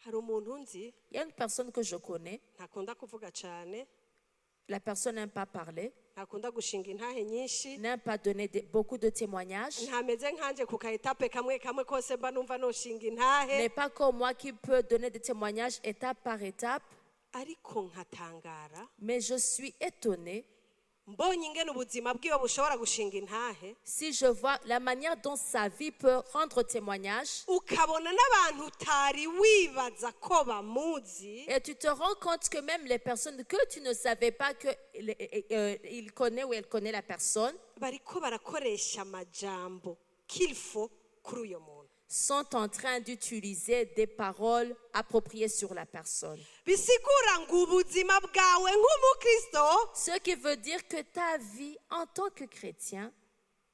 Hari umuntu nzi, Il y a une personne que je connais, ntakunda kuvuga cyane, la personne n'aime pas parler, ntakunda gushinga intahe nyinshi, n'aime pas donner beaucoup de témoignages, ntameze nkanje ku ka étape kamwe kamwe kose mba numva noshinga intahe, n'est pas comme moi qui peut donner des témoignages étape par étape, ariko nkatangara mais je suis étonnée mbonye ingene ubuzima bwiwe bushobora gushinga intahe, si je vois la manière dont sa vie peut rendre témoignage ukabona n'abantu utari wibaza ko bamuzi, et tu te rends compte que même les personnes que tu ne savais pas qu'il connaît ou elle connaît la personne bariko barakoresha amajambo qu'il faut kuri uyo muntu. Sont en train d'utiliser des paroles appropriées sur la personne. Bisigura ngo ubuzima bwawe nk'umukristo, Ce qui veut dire que ta vie en tant que chrétien,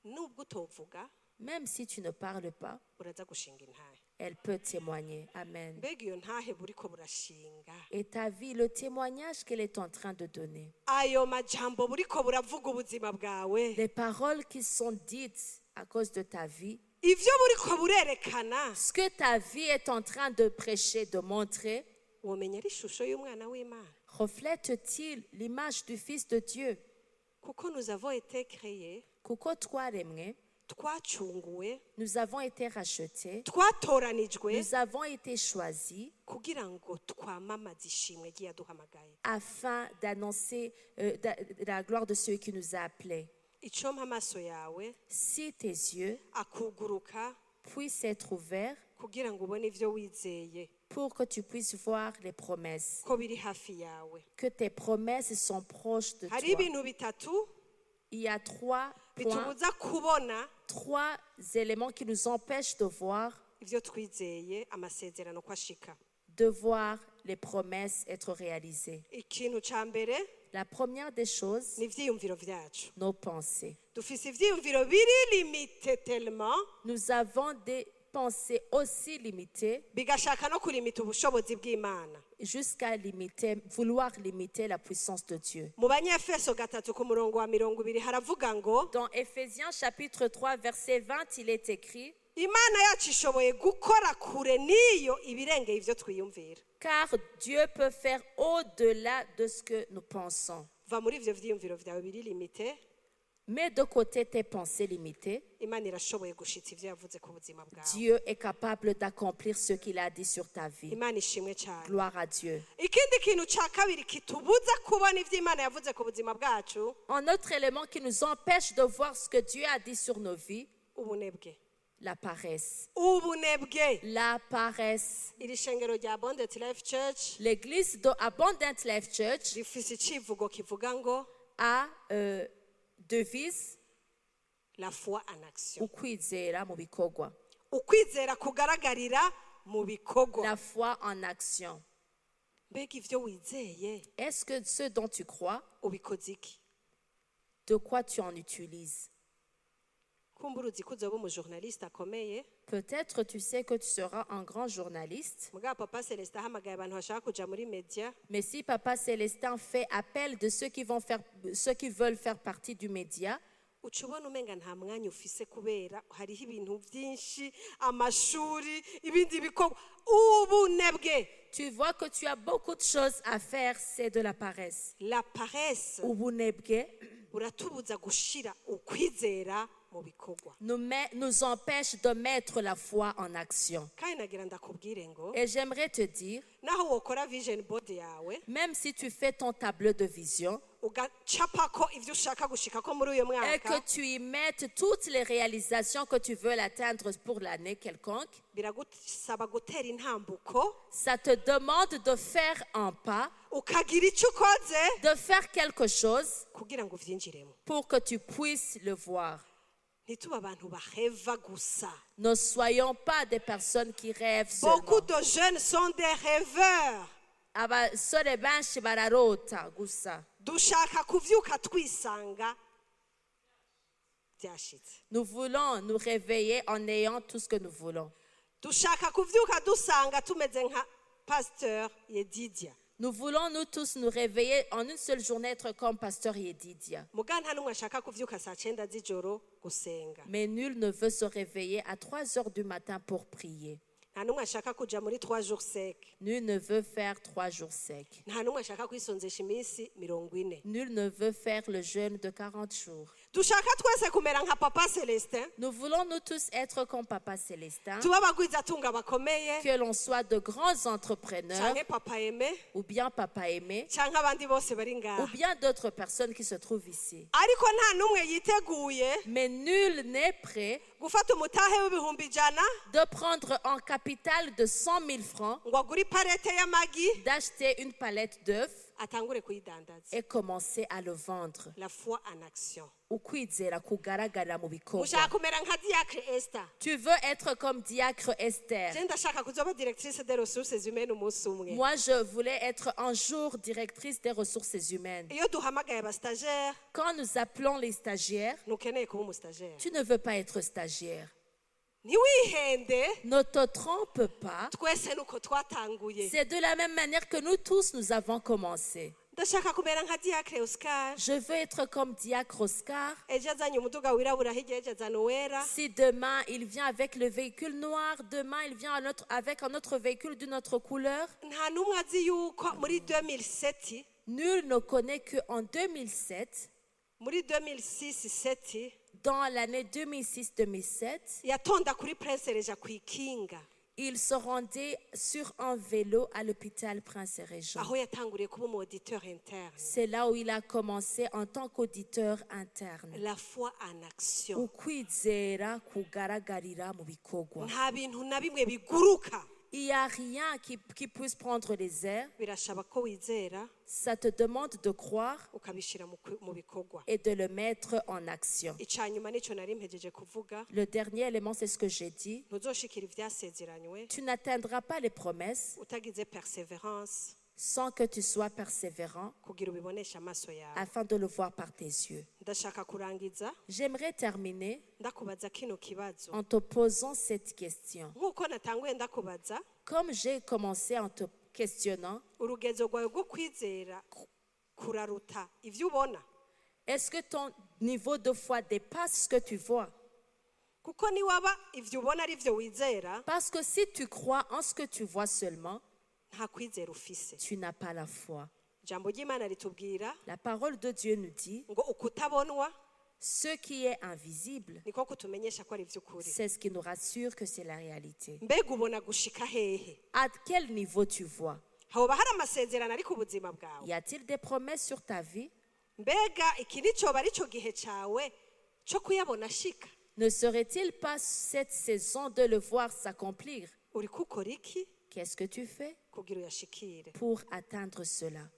nubwo utovuga, même si tu ne parles pas, uraza gushinga intahe. Elle peut témoigner. Amen. Mbega iyo ntahe buriko burashinga, Et ta vie, le témoignage qu'elle est en train de donner, ayo majambo buriko buravuga ubuzima bwawe, les paroles qui sont dites à cause de ta vie, ivyo buriko burerekana, ce que ta vie est en train de prêcher, de montrer, womenya ari ishusho y'umwana w'Imana? Reflète-t-il l'image du Fils de Dieu? Kuko nous avons été créés, Kuko twaremwe, twacunguwe, nous avons été rachetés, twatoranijwe nous avons été choisis kugira ngo twamamaze ishimwe ry'iyaduhamagaye. Afin d'annoncer la gloire de celui qui nous a appelés. Icompa amaso yawe Si tes yeux akuguruka puissent être ouverts kugira ngo ubone ivyo wizeye pour que tu puisses voir les promesses, ko biri hafi yawe. Que tes promesses sont proches de Hari toi. Ibintu bitatu Il y a trois points, bitubuza kubona trois éléments qui nous empêchent de voir, ivyo twizeye amasezerano ko ashika. De voir les promesses être réalisées. Ikintu ca mbere La première des choses, ni ivyiyumviro vyacu. Nos pensées. Dufise ivyiyumviro biri limité tellement, Nous avons des pensées aussi limitées bigashaka no kurimita ubushobozi bw'Imana. Jusqu'à limiter, vouloir limiter la puissance de Dieu. Mu Banyefeso 3 ku murongo wa 20 haravuga ngo, Dans Éphésiens chapitre 3 verset 20, il est écrit, Imana yacu ishoboye gukora kure n'iyo ibirengeye ivyo twiyumvira. Car Dieu peut faire au-delà de ce que nous pensons. Va muri ivyo vyiyumviro vyawe biri limité. Mets de côté tes pensées limitées. Imana irashoboye gushitsa ivyo yavuze ku buzima bwawe. Dieu est capable d'accomplir ce qu'il a dit sur ta vie. Imana ishimwe cyane. Gloire à Dieu. Ikindi kintu cya kabiri kitubuza kubona ivyo Imana yavuze ku buzima bwacu, Un autre élément qui nous empêche de voir ce que Dieu a dit sur nos vies, ubunebwe. La paresse. Ubunebwe. La paresse. Iri shengero rya Abundant Life Church L'église de Abundant Life Church rifise icivugo kivuga ngo a devise la foi en action. Ukwizera mu bikorwa. Ukwizera kugaragarira mu bikorwa. La foi en action. Mbega ivyo wizeye Est-ce que ce dont tu crois, ubikoze iki? De quoi tu en utilises? Kumbura uzi ko uzoba umujournaliste akomeye. Peut-être tu sais que tu seras un grand journaliste, Mugabo papa Celestin ahamagaye abantu bashaka kuja muri media, mais si Papa Célestin fait appel de ceux qui veulent faire partie du média, uca ubona umenga nta mwanya ufise kubera hariho ibintu byinshi, amashuri, ibindi bikorwa. Ubunebwe. Tu vois que tu as beaucoup de choses à faire, c'est de la paresse. La paresse Ubunebwe buratubuza gushira ukwizera mu bikorwa. nous empêche de mettre la foi en action. Kandi nagira ndakubwire ngo Et j'aimerais te dire, naho wokora vision board yawe, même si tu fais ton tableau de vision ugacapako ibyo ushaka gushikako muri uyu et mwaka, que tu y mettes toutes les réalisations que tu veux atteindre pour l'année quelconque, biragusaba gutera intambuko, ça te demande de faire un pas, ukagira icyo ukoze de faire quelque chose kugira ngo uvyinjiremo. Pour que tu puisses le voir. Ntitube abantu baheva gusa. Ne soyons pas des personnes qui rêvent seulement. Beaucoup de jeunes sont des rêveurs. Abasore benshi bararota gusa. Dushaka kuvyuka twisanga byashitse. Nous voulons nous réveiller en ayant tout ce que nous voulons. Dushaka kuvyuka dusanga tumeze nka pasteur Yedidia. Nous voulons nous tous nous réveiller en une seule journée, être comme Pasteur Yedidia. Muga nta n'umwe ashaka kuvyuka saa cyenda z'ijoro gusenga. Mais nul ne veut se réveiller à 3 heures du matin pour prier. Nta n'umwe ashaka kuja muri 3 jours secs. Nul ne veut faire 3 jours secs. Nta n'umwe ashaka kwisonzesha iminsi 40. Nul ne veut faire le jeûne de 40 jours. Dushaka twese kumera nka papa Celestin, Nous voulons nous tous être comme Papa Célestin, tube abagwizatunga bakomeye, que l'on soit de grands entrepreneurs, canke papa Aimé, ou bien Papa Aimé, canke abandi bose bari ou ngaha, bien d'autres personnes qui se trouvent ici. Ariko nta n'umwe yiteguye Mais nul n'est prêt gufata umutahe w'ibihumbi 100, de prendre un capital de 100 000 francs, ngo agure iparete y'amagi, d'acheter une palette d'œufs atangure kuyidandaza. Et commencer à le vendre. La foi en action. Ukwizera kugaragarira mu bikorwa. Ushaka kumera nka diacre Esther? Tu veux être comme diacre Esther. Je ndashaka kuzoba directrice des ressources humaines umunsi umwe. Moi, je voulais être un jour directrice des ressources humaines. Iyo duhamagaye abastagiaire, Quand nous appelons les stagiaires, ntukeneye kuba umustagiaire. Tu ne veux pas être stagiaire. Ntiwihende. Ne te trompe pas. Twese nuko twatanguye. C'est de la même manière que nous tous, nous avons commencé. Ndashaka kumera nka diacre Oscar. Je veux être comme diacre Oscar. Ejo azanye umuduga wirabura, hirya ejo azana uwera. Si demain il vient avec le véhicule noir, demain il vient avec un autre véhicule d'une autre couleur, Nta n'umwe azi yuko muri 2007, nul ne connaît qu'en 2007, muri 2006 7, dans l'année 2006-2007, yatonda kuri Prince Régent ku ikinga, il se rendait sur un vélo à l'hôpital Prince Régent. Aho yatanguriye kuba umu auditeur interne. C'est là où il a commencé en tant qu'auditeur interne. La foi en action. Ukwizera kugaragarira mu bikorwa. Nta bintu na bimwe biguruka. Il n'y a rien qui puisse prendre les airs. Birasaba ko wizera, Ça te demande de croire ukabishyira mu bikorwa. Et de le mettre en action. Icya nyuma nicyo nari mpejeje kuvuga. Le dernier élément, c'est ce que j'ai dit. Ntuzoshikira ibyasezeranywe Tu n'atteindras pas les promesses utagize persévérance sans que tu sois persévérant kugira ubiboneshe amaso yawe. Afin de le voir par tes yeux. Ndashaka kurangiza J'aimerais terminer ndakubaza kino kibazo. En te posant cette question. Nk'uko natanguye ndakubaza, Comme j'ai commencé en te questionnant, urugezo rwawe rwo kwizera kuraruta ibyo ubona? Est-ce que ton niveau de foi dépasse ce que tu vois? Kuko niwaba ibyo ubona ari byo wizera, Parce que si tu crois en ce que tu vois seulement, nta kwizera ufise. Tu n'as pas la foi. Ijambo ry'Imana ritubwira La parole de Dieu nous dit, ngo ukutabonwa ce qui est invisible, niko kutumenyesha ko ari iby'ukuri. C'est ce qui nous rassure que c'est la réalité. Mbega ubona gushika hehe? À quel niveau tu vois? Hoba hari amasezerano ari ku buzima bwawe? Y a-t-il des promesses sur ta vie? Mbega iki nicyoba ari cyo gihe cyawe cyo kuyabona ashika? Ne serait-il pas cette saison de le voir s'accomplir? Uri kukora iki Qu'est-ce que tu fais kugira uyashikire? Pour atteindre cela?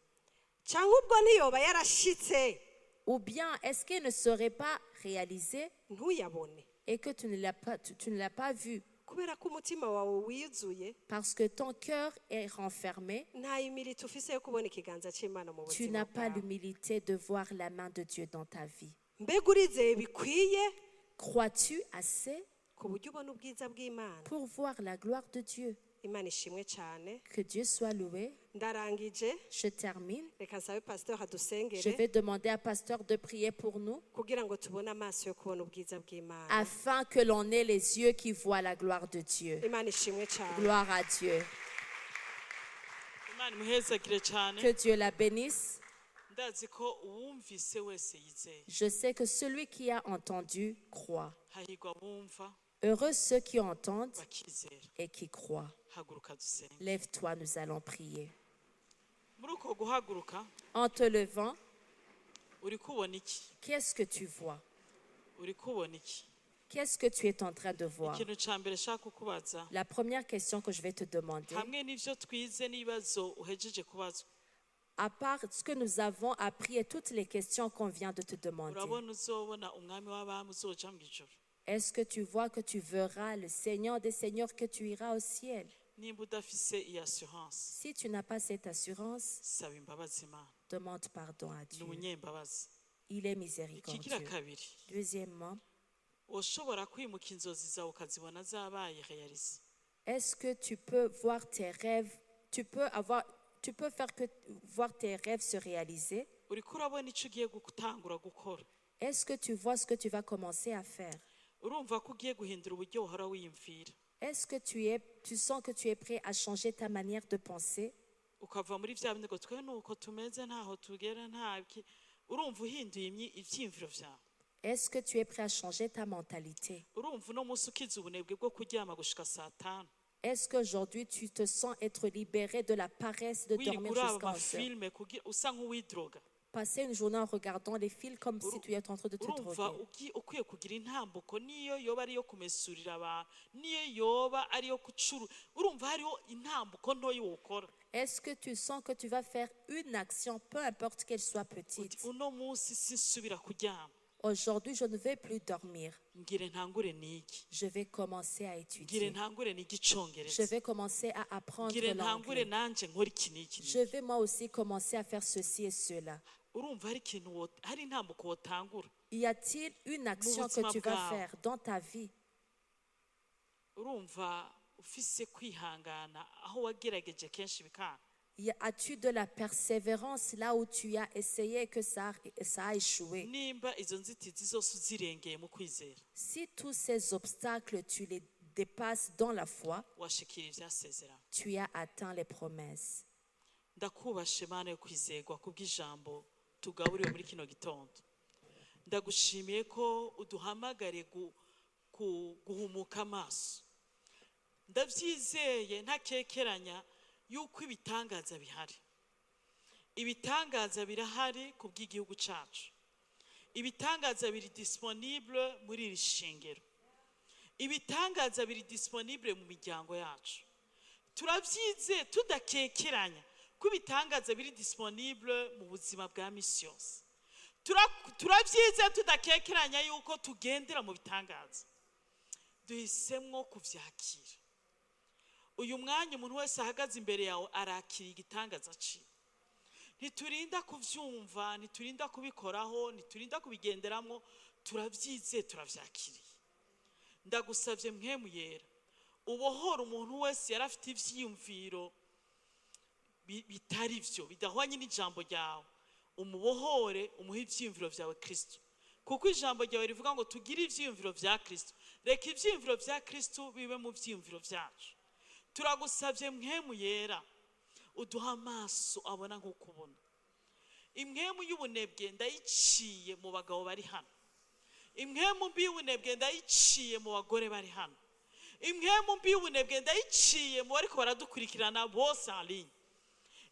Cyangwa ubwo ntiyoba yarashitse Ou bien est-ce qu'il ne serait pas réalisé ntuyabone et que tu ne l'as pas vu? Kubera ko umutima wawe wuzuye Parce que ton cœur est renfermé, nta humilité ufise yo kubona ikiganza cy'Imana mu tu buzima n'as pas bwawe. L'humilité de voir la main de Dieu dans ta vie. Mbega urizeye bikwiye Crois-tu assez ku buryo ubona ubwiza bw'Imana? Pour voir la gloire de Dieu? Imana ishimwe cyane. Que Dieu soit loué. Ndarangije. Je termine. Reka nsabe pasteur Je adusengere vais demander à pasteur de prier pour nous kugira ngo tubone amaso yo kubona ubwiza bw'Imana. Afin que l'on ait les yeux qui voient la gloire de Dieu. Imana ishimwe cyane. Gloire à Dieu. Imana imuhezagire cyane. Que Dieu la bénisse. Ndazi ko uwumvise wese yizeye. Je sais que celui qui a entendu croit. Hahirwa abumva Heureux ceux qui entendent bakizera. Et qui croient. Haguruka dusenge. Lève-toi, nous allons prier. Muri uko guhaguruka En te levant, uri kubona iki? Qu'est-ce que tu vois? Uri kubona iki? Qu'est-ce que tu es en train de voir? Ikintu cya mbere nshaka kukubaza La première question que je vais te demander, hamwe n'ibyo twize n'ibibazo uhejeje kubazwa à part ce que nous avons appris et toutes les questions qu'on vient de te demander, urabona uzobona umwami w'abami uzoja mu ijuru? Est-ce que tu vois que tu verras le Seigneur des Seigneurs, que tu iras au ciel? Nimba udafise iyi assurance Si tu n'as pas cette assurance, saba imbabazi Imana. Demande pardon à Ni Dieu. umunyembabazi. Il est Ikigira miséricordieux. Kabiri Deuxièmement, ushobora kwimuka inzozi zawe ukazibona zabaye réalisées? Est-ce que tu peux voir tes rêves, tu peux faire que voir tes rêves se réaliser? Uriko urabona icyo ugiye gutangura gukora? Est-ce que tu vois ce que tu vas commencer à faire? Urumva ko ugiye guhindura uburyo uhora wiyumvira? Est-ce que tu sens que tu es prêt à changer ta manière de penser? Ukava muri bya bindi ngo twe nuko tumeze ntaho tugera nta ki urumva uhinduye ibyiyumviro byawe? Est-ce que tu es prêt à changer ta mentalité? Urumva uno munsi ukize ubunebwe bwo kuryama gushika saa tanu? Est-ce qu'aujourd'hui tu te sens être libéré de la paresse de Wirirwa dormir uraba jusqu'à 11 heures? Amafilme kugira usa nk'uwidroga? Passer une journée en regardant les films comme si tu es en train de te Urumva droguer. Ukwiye kugira intambuko niyo yoba ariyo kumesurira abantu niyo yoba ariyo gucuru urumva hariho intambuko ntoyi wokora? Est-ce que tu sens que tu vas faire une action, peu importe qu'elle soit Uti, petite? Uno munsi sinsubira kuryama. Aujourd'hui, je ne vais plus dormir. Ngire ntangure niki. Je vais commencer à Ngire étudier. ntangure nige Je icongereza. vais commencer à apprendre Ngire ntangure l'anglais. nanje nkora iki n'iki Je vais moi aussi commencer à faire ceci et cela. Urumva hari ikintu hari intambuko wotangura Y a-t-il une action que buzima tu vas bwawe. Faire dans ta vie? Urumva ufise kwihangana aho wagerageje kenshi bikanga? As-tu de la persévérance là où tu as essayé et que ça a échoué? Nimba izo nzitizi zose uzirengeye mu kwizera Si tous ces obstacles, tu les dépasses dans la foi, washikira ivyasezerano. Tu as atteint les promesses. Ndakubashe Mana yo kwizerwa kubw'ijambo tugaburiwe muri kino gitondo. Ndagushimiye ko uduhamagare guhumuka amaso. Ndabyizeye ntakekeranya yuko ibitangaza bihari. Ibitangaza birahari ku bw'igihugu cyacu. Ibitangaza biri disponible muri iri shengero. Ibitangaza biri disponible mu miryango yacu. Turabyizeye tudakekeranya ko ibitangaza biri disponible mu buzima bwa misi yose. Turabyizeye tudakekeranya yuko tugendera mu bitangaza. Duhisemwo kuvyakira uyu mwanya. Umuntu wese ahagaze imbere yawe arakira igitangaza ciwe. Ntiturinda kuvyumva, ntiturinda kubikoraho, ntiturinda kubigenderamwo. Turabyizeye, turavyakiriye. Ndagusabye Mpwemu Yera ubohora umuntu wese yari afite ivyiyumviro bitari byo bidahwanye n'ijambo ryawe. Umubohore umuhe ivyiyumviro vyawe Kristo kuko ijambo ryawe rivuga ngo tugire ivyiyumviro vya Kristo. Reka ivyiyumviro vya Kristo bibe mu vyiyumviro vyacu. Turagusabye Mpwemu Yera uduha amaso abona nk'uko ubona. Impwemu y'ubunebwe ndayiciye mu bagabo bari hano. Impwemu mbi y'ubunebwe ndayiciye mu bagore bari hano. Impwemu mbi y'ubunebwe ndayiciye mu bariko baradukurikirana bose en ligne.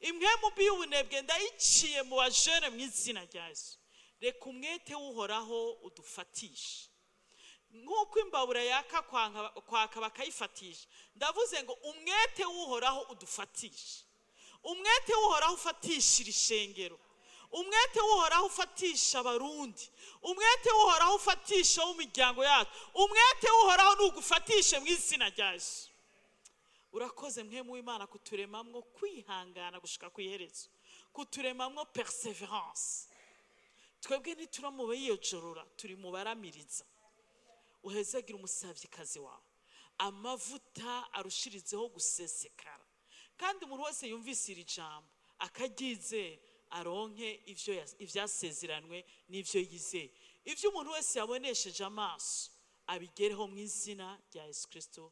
Impwemu mbi y'ubunebwe ndayiciye mu bajene mu izina rya Yesu. Reka umwete w'Uhoraho udufatishe. Nk'uko imbabura yaka kwaka bakayifatisha, ndavuze ngo umwete w'Uhoraho udufatishe, umwete w'Uhoraho ufatisha iri shengero, umwete w'Uhoraho ufatisha Abarundi, umwete w'Uhoraho ufatisha w'imiryango yacu, umwete w'Uhoraho nugufatishe mu izina rya Yesu. Urakoze Mpwemu w'Imana kuturemamwo kwihangana gushika ku iherezo, kuturemamwo persévérance. Twebwe ntituri mu biyojorora, turi mu baramiriza. Uhezagira umusavyikazi wawe, amavuta arushirizeho gusesekara, kandi umuntu wese yumvise iri jambo akaryizera aronke ivyo ivyasezeranwe n'ivyo yizeye, ivyo umuntu wese yabonesheje amaso abigereho mu izina rya Yesu Kristo.